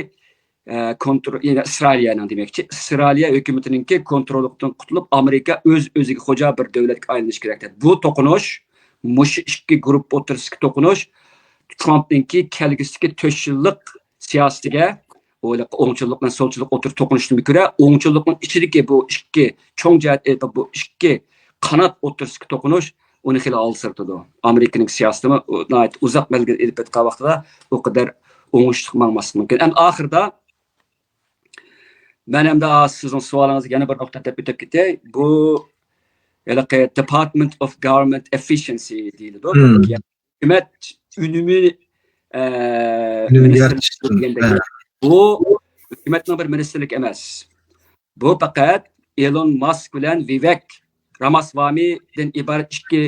ئە، كونترول، يەنى ئىسرائىلىيەنىڭ دېمەكچى، ئىسرائىلىيە ھۆكۈمىتىنىڭكى كونتروللۇقىدىن قۇتۇلۇپ، ئامېرىكا ئۆز ئۆزىگە خوجا بىر دۆلەتكە ئايلىنىشى كېرەك دەپ. بۇ توقۇنۇش، مۇشۇ ئىككى گۇرۇپپا ئوتتۇرىسىدىكى توقۇنۇش ترامپنىڭكى كەلگۈسىدىكى تۆت يىللىق سىياسىتىگە، ئوڭچىللىق بىلەن سولچىللىق ئوتتۇرا توقۇنۇشتىن كۆرە، ئوڭچىللىقنىڭ ئىچىدىكى بۇ ئىككى چوڭ جەھەت، بۇ ئىككى قانات ئوتتۇرىسىدىكى توقۇنۇش ئۇنى خېلى ئالسىرىتىدۇ. ئامېرىكىنىڭ سىياسىتىمۇ ناھايىتى ئۇزاق مەزگىل ئېلىپ ئېيتقان ۋاقتىدا ئۇ قەدەر ئوڭۇشلۇق ماڭماسلىقى مۇمكىن. ئەمدى ئاخىرىدا مەن ئەمدى سىزنىڭ سوئالىڭىزغا يەنە بىر نۇقتا دەپ ئۆتۈپ كېتەي. بۇ ھېلىقى Department of Government Efficiency دېيىلىدۇ. ھۆكۈمەت ئۈنۈمى، ئە، ئۈنۈمى مىنىستىرلىكى يارىتىش. دېگەندەك. بۇ ھۆكۈمەتنىڭ بىر مىنىستىرلىكى ئەمەس. بۇ پەقەت ئېلون ماسك بىلەن ۋىۋېك راماسۋامىدىن ئىبارەت ئىككى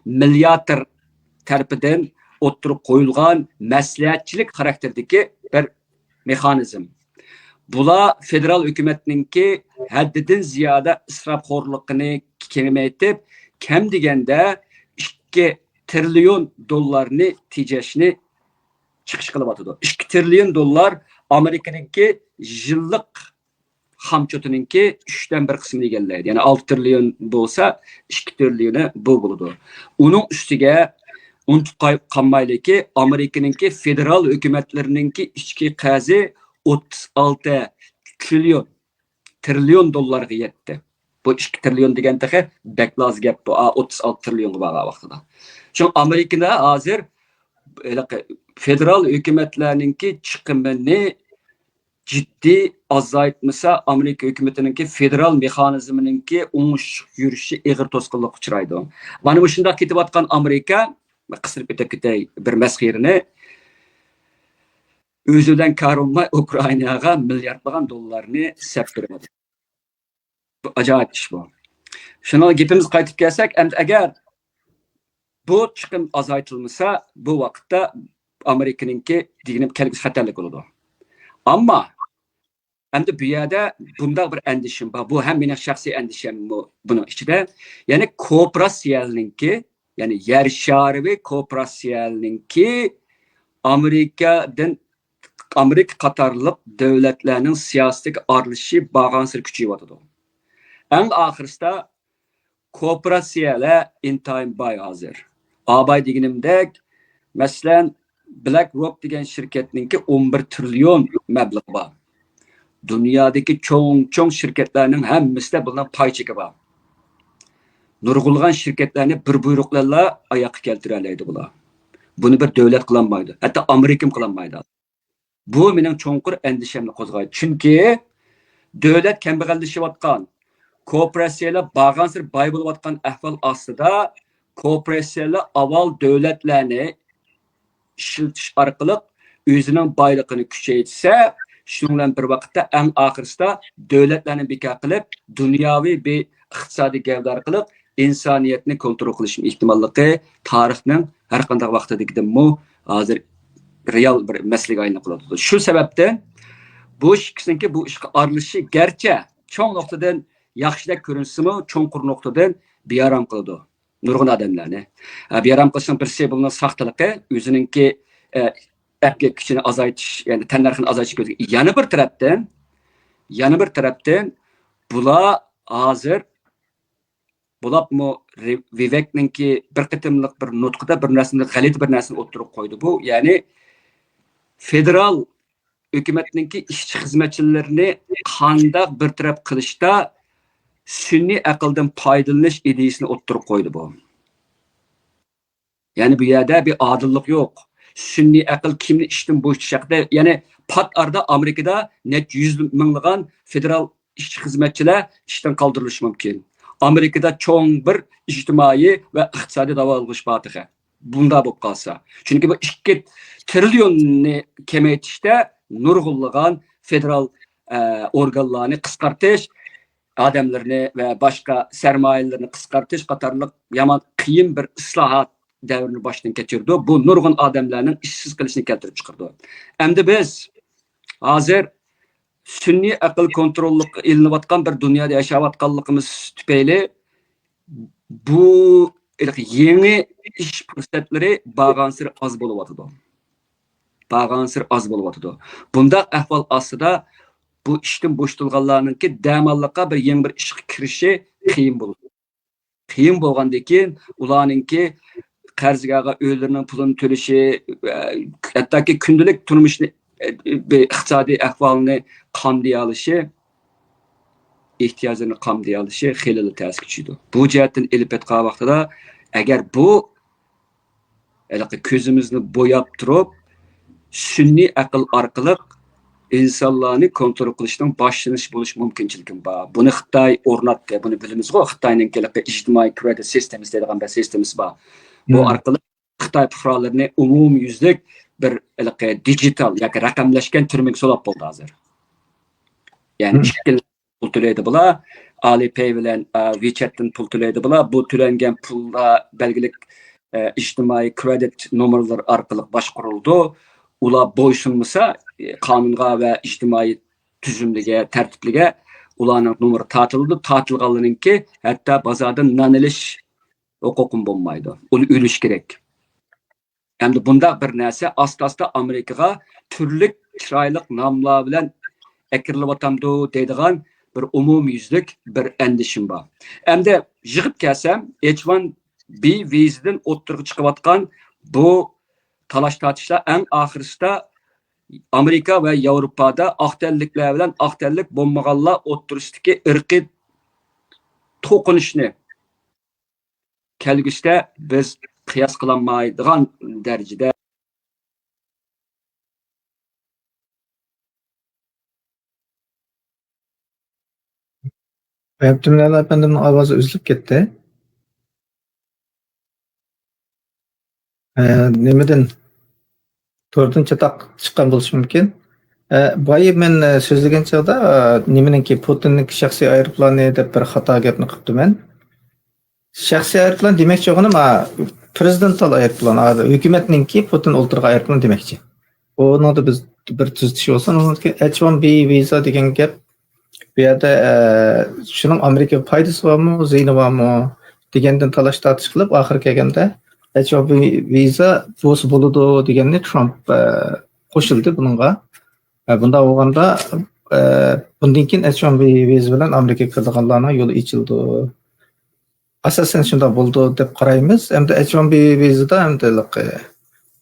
مىلياردېر تەرىپىدىن ئوتتۇرىغا قويۇلغان مەسلىھەتچىلىك خاراكتېرىدىكى بىر مېخانىزم. بۇلار فېدېرال ھۆكۈمەتنىڭكى ھەددىدىن زىيادە ئىسراپخورلۇقىنى كېمەيتىپ، كەم دېگەندە ئىككى تىرىليون دوللارنى تېجەشنى چىقىش قىلىۋاتىدۇ. ئىككى تىرىليون دوللار ئامېرىكىنىڭكى يىللىق خامچوتىنىڭكى ئۈچتىن بىر قىسمىنى ئىگىلەيدۇ. يەنى ئالتە تىرىليون بولسا، ئىككى تىرىليونى بۇ بولىدۇ. ئۇنىڭ ئۈستىگە ئۇنتۇپ قاي-، قالمايلىكى، ئامېرىكىنىڭكى فېدېرال ھۆكۈمەتلىرىنىڭكى ئىچكى قەرزى ئوتتۇز ئالتە تىرىليون تىرىليون دوللارغا يەتتى. بۇ ئىككى تىرىليون دېگەن تېخى بەكلا ئاز گەپ، بۇ ئوتتۇز ئالتە تىرىليونغا بارغان ۋاقتىدا. شۇڭا ئامېرىكىدا ھازىر ھېلىقى فېدېرال ھۆكۈمەتلەرنىڭكى چىقىمىنى جىددىي ئازايتمىسا، ئامېرىكا ھۆكۈمىتىنىڭكى فېدېرال مېخانىزمىنىڭكى ئوڭۇشلۇق يۈرۈشى ئېغىر توسقۇنلۇققا ئۇچرايدۇ. مانا مۇشۇنداق كېتىۋاتقان ئامېرىكا، قىستۇرۇپ ئۆتۈپ كېتەي بىر مەسخىرىنى، ئۆزى بىلەن كارى بولماي ئۇكرائىناغا مىلياردلىغان دوللارنى سەپ بېرىۋاتىدۇ. بۇ ئاجايىپ ئىش بۇ. شۇنىڭ گېپىمىزگە قايتىپ كەلسەك، ئەمدى ئەگەر بۇ چىقىم ئازايتىلمىسا، بۇ ۋاقىتتا ئامېرىكىنىڭكى دېگىنىم كەلگۈسى خەتەرلىك بولىدۇ. ئەمما ئەمدى بۇ يەردە بۇنداق بىر ئەندىشەم بار. بۇ ھەم مېنىڭ شەخسىي ئەندىشەممۇ بۇنىڭ ئىچىدە. يەنى كوپېراتسىيەنىڭكى، يەنى يەر شارىۋى كوپېراتسىيەنىڭكى ئامېرىكادىن، ئامېرىكا قاتارلىق دۆلەتلەرنىڭ سىياسىتىگە ئارىلىشىشى بارغانسېرى كۈچىيىۋاتىدۇ. ئەڭ ئاخىرسىدا كوپېراتسىيەلەر ئىنتايىن باي ھازىر. ئاباي دېگىنىمدەك، مەسىلەن، بلەك روك دېگەن شىركەتنىڭكى ئون بىر تىرىليون مەبلىغى بار. دۇنيادىكى چوڭ-چوڭ شىركەتلەرنىڭ ھەممىسىدە بۇلارنىڭ پاي چېكى بار. نۇرغۇنلىغان شىركەتلەرنى بىر بۇيرۇق بىلەنلا ئاياققا كەلتۈرەلەيدۇ بۇلار. بۇنى بىر دۆلەت قىلالمايدۇ. ھەتتا ئامېرىكىمۇ قىلالمايدۇ. بۇ مېنىڭ چوڭقۇر ئەندىشەمنى قوزغايدۇ. چۈنكى دۆلەت كەمبەغەللىشىۋاتقان، كوپېراتسىيەلەر بارغانسېرى باي بولۇۋاتقان ئەھۋال ئاستىدا، كوپېراتسىيەلەر ئاۋۋال دۆلەتلەرنى ئىشلىتىش ئارقىلىق ئۆزىنىڭ بايلىقىنى كۈچەيتسە، شۇنىڭ بىلەن بىر ۋاقىتتا ئەڭ ئاخىرسىدا دۆلەتلەرنى بىكار قىلىپ، دۇنياۋى بىر ئىقتىسادىي گەۋدە ئارقىلىق ئىنسانىيەتنى كونترول قىلىش ئېھتىماللىقى تارىخنىڭ ھەر قانداق ۋاقتىدىكىدىنمۇ ھازىر رېئال بىر مەسىلىگە ئايلىنىپ قېلىۋاتىدۇ. شۇ سەۋەبتىن بۇ ئىككىسىنىڭكى بۇ ئىشقا ئارىلىشىشى گەرچە چوڭ نۇقتىدىن ياخشىدەك كۆرۈنسىمۇ، چوڭقۇر نۇقتىدىن بىئارام قىلىدۇ نۇرغۇن ئادەملەرنى. ئە، بىئارام قىلىشنىڭ بىرسى بۇنىڭ ساختىلىقى، ئۆزىنىڭكى، ئە، ئەپكە كۈچىنى ئازايتىش، يەنى تەننەرخىنى ئازايتىش كۆزى. يەنە بىر تەرەپتىن، يەنە بىر تەرەپتىن بۇلار ھازىر، بولۇپمۇ رى-، ۋىۋېكنىڭكى بىر قېتىملىق بىر نۇتقىدا بىر نەرسىنى، غەلىتە بىر نەرسىنى ئوتتۇرىغا قويدى. بۇ، يەنى فېدېرال ھۆكۈمەتنىڭكى ئىشچى خىزمەتچىلىرىنى قانداق بىر تەرەپ قىلىشتا سۈنئىي ئەقىلدىن پايدىلىنىش ئىدىيىسىنى ئوتتۇرىغا قويدى بۇ. يەنى بۇ يەردە بىر ئادىللىق يوق. سۈنئىي ئەقىل كىمنى ئىشتىن بوشىتىش ھەققىدە، يەنى پات ئارىدا ئامېرىكىدا نەچچە يۈز مىڭلىغان فېدېرال ئىشچى خىزمەتچىلەر ئىشتىن قالدۇرۇلۇشى مۇمكىن. ئامېرىكىدا چوڭ بىر ئىجتىمائىي ۋە ئىقتىسادىي داۋالغۇش بار تېخى. بۇنداق بولۇپ قالسا. چۈنكى بۇ ئىككى تىرىليوننى كېمەيتىشتە نۇرغۇنلىغان فېدېرال، ئە، ئورگانلارنى قىسقارتىش، ئادەملىرىنى ۋە باشقا سەرمايىلىرىنى قىسقارتىش قاتارلىق يامان قىيىن بىر ئىسلاھات دەۋرىنى باشتىن كەچۈرىدۇ. بۇ نۇرغۇن ئادەملەرنىڭ ئىشسىز قېلىشىنى كەلتۈرۈپ چىقىرىدۇ. ئەمدى بىز ھازىر سۈنئىي ئەقىل كونتروللۇققا ئېلىنىۋاتقان بىر دۇنيادا ياشاۋاتقانلىقىمىز تۈپەيلى بۇ يېڭى ئىش پۇرسەتلىرى بارغانسېرى ئاز بولۇۋاتىدۇ. بارغانسېرى ئاز بولۇۋاتىدۇ. بۇنداق ئەھۋال ئاستىدا بۇ ئىشتىن بوشىتىلغانلارنىڭكى دەماللىققا بىر يېڭى بىر ئىشقا كىرىشى قىيىن بولىدۇ. قىيىن بولغاندىن كېيىن ئۇلارنىڭكى قەرزگە ئۆيلىرىنىڭ پۇلىنى تۆلىشى، ھەتتاكى كۈندىلىك تۇرمۇشنى، ئىقتىسادىي ئەھۋالىنى قامدىيالىشى، ئېھتىياجلىرىنى قامدىيالىشى خېلىلا تەسكە چۈشىدۇ. بۇ جەھەتتىن ئېلىپ ئېيتقان ۋاقتىدا، ئەگەر بۇ ھېلىقى كۆزىمىزنى بوياپ تۇرۇپ، سۈنئىي ئەقىل ئارقىلىق ئىنسانلارنى كونترول قىلىشنىڭ باشلىنىشى بولۇش مۇمكىنچىلىكىمۇ بار. بۇنى خىتاي ئورناتتى. بۇنى بىلىمىزغۇ، خىتاينىڭ ھېلىقى ئىجتىمائىي كرېدىت سىستېمىسى دەيدىغان بىر سىستېمىسى بار. بۇ ئارقىلىق خىتاي پۇقرالىرىنى ئومۇميۈزلۈك بىر ھېلىقى دىجىتال ياكى رەقەملەشكەن تۈرمىگە سولاپ بولدى ھازىر. يەنى ئىككىلا پۇل تۆلەيدۇ بۇلار. ئالىپەي بىلەن، ئا، ۋىچەتتىن پۇل تۆلەيدۇ بۇلار. بۇ تۆلەنگەن پۇللار بەلگىلىك، ئە، ئىجتىمائىي كرېدىت نومۇرلىرى ئارقىلىق باشقۇرۇلىدۇ. ئۇلار بويسۇنمىسا، ئە، قانۇنغا ۋە ئىجتىمائىي تۈزۈملىرىگە، تەرتىپلىرىگە، ئۇلارنىڭ نومۇرى تارتىلىدۇ. تارتىلغانلىرىنىڭكى ھەتتا بازاردىن نان ئېلىش ھوقۇقىمۇ بولمايدۇ. ئۇلار ئۆلۈشى كېرەك. ئەمدى بۇنداق بىر نەرسە ئاستا-ئاستا ئامېرىكىغا تۈرلۈك چىرايلىق ناملار بىلەن ئەكىرىلىۋاتامدۇ دەيدىغان بىر ئومۇميۈزلۈك بىر ئەندىشىم بار. ئەمدى يىغىپ كەلسەم، ئېچ ۋان بى ۋىزىدىن ئوتتۇرىغا چىقىۋاتقان بۇ تالاش-تارتىشلار ئەڭ ئاخىرسىدا ئامېرىكا ۋە ياۋروپادا ئاق تەنلىكلەر بىلەن ئاق تەنلىك بولمىغانلار ئوتتۇرىسىدىكى ئىرقىي توقۇنۇشنى كەلگۈسىدە بىز قىياس قىلالمايدىغان دەرىجىدە. ئەبدۇمىنەن ئەپەندىمنىڭ ئاۋازى ئۈزۈلۈپ كەتتى. ئە، نېمىدىن؟ توردىن چاتاق چىققان بولۇشى مۇمكىن. ئە، بايا مەن، ئە، سۆزلىگەن چاغدا، ئە، نېمىنىڭكى، پۇتىننىڭكى شەخسىي ئايروپىلانى دەپ بىر خاتا گەپنى قىپتىمەن. شەخسىي ئايروپىلان دېمەكچى بولغىنىم، ئا، پرېزىدېنتال ئايروپىلان، ئا، ھۆكۈمەتنىڭكى پۇتىن ئولتۇرغان ئايروپىلان دېمەكچى. ئۇنىڭدا بىز بىر تۈزىتىش بولسۇن. ئۇنىڭدىن كېيىن ئەچ ۋان بى ۋىزا دېگەن گەپ، بۇ يەردە، ئە، شۇنىڭ ئامېرىكىغا پايدىسى بارمۇ، زىيىنى بارمۇ دېگەندىن تالاش-تارتىش قىلىپ، ئاخىرى كەلگەندە ئەچ ۋان بى ۋىزا بولسا بولىدۇ دېگەننى ترامپ، ئە، قوشۇلدى بۇنىڭغا. ئە، بۇنداق بولغاندا، ئە، بۇندىن كېيىن ئەچ ۋان بى ۋىزا بىلەن ئامېرىكىغا كىرىدىغانلارنىڭ يولى ئېچىلىدۇ. ئاساسەن شۇنداق بولىدۇ دەپ قارايمىز. ئەمدى ئەچ ۋان بى ۋىزىدا ئەمدى ھېلىقى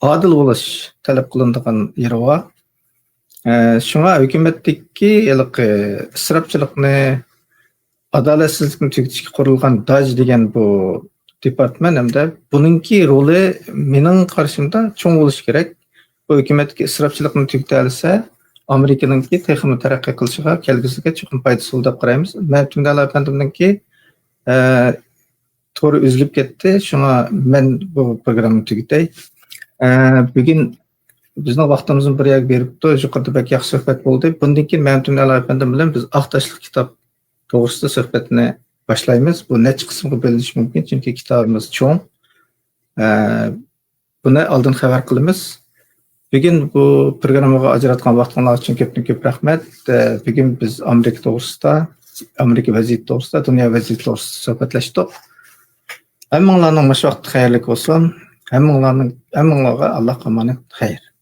ئادىل بولۇش تەلەپ قىلىنىدىغان يېرى بار. ئە، شۇڭا ھۆكۈمەتتىكى ھېلىقى ئىسراپچىلىقنى، ئادالەتسىزلىكنى تۈگىتىشكە قۇرۇلغان داج دېگەن بۇ دېپارتمېنت ھەمدە بۇنىڭكى رولى مېنىڭ قارىشىمدا چوڭ بولۇشى كېرەك. بۇ ھۆكۈمەتتىكى ئىسراپچىلىقنى تۈگىتەلىسە، ئامېرىكىنىڭكى تېخىمۇ تەرەققىي قىلىشىغا، كەلگۈسىگە چوقۇم پايدىسى بولىدۇ دەپ قارايمىز. مەمتىمىن ئەپەندىمنىڭكى، ئە، تورى ئۈزۈلۈپ كەتتى. شۇڭا مەن بۇ پروگراممىنى تۈگىتەي. ئە، بۈگۈن بىزنىڭ ۋاقتىمىزمۇ بىر يەرگە بېرىپتۇ. يۇقىرىدا بەك ياخشى سۆھبەت بولدى. بۇندىن كېيىن مەمتىمىن ئەپەندىم بىلەن بىز ئاق تاشلىق كىتاب توغرىسىدا سۆھبەتنى باشلايمىز. بۇ نەچچە قىسىمغا بۆلۈنۈشى مۇمكىن، چۈنكى كىتابىمىز چوڭ. ئە، بۇنى ئالدىن خەۋەر قىلىمىز. بۈگۈن بۇ پروگراممىغا ئاجراتقان ۋاقتىڭلار ئۈچۈن كۆپتىن كۆپ رەھمەت. ئە، بۈگۈن بىز ئامېرىكا توغرىسىدا، ئامېرىكا ۋەزىيىتى توغرىسىدا، دۇنيا ۋەزىيىتى توغرىسىدا سۆھبەتلەشتۇق. ھەممىڭلارنىڭ مۇشۇ ۋاقتى خەيرلىك بولسۇن. ھەممىڭلارنىڭ، ھەممىڭلارغا ئاللاھقا ئامانەت، خەير.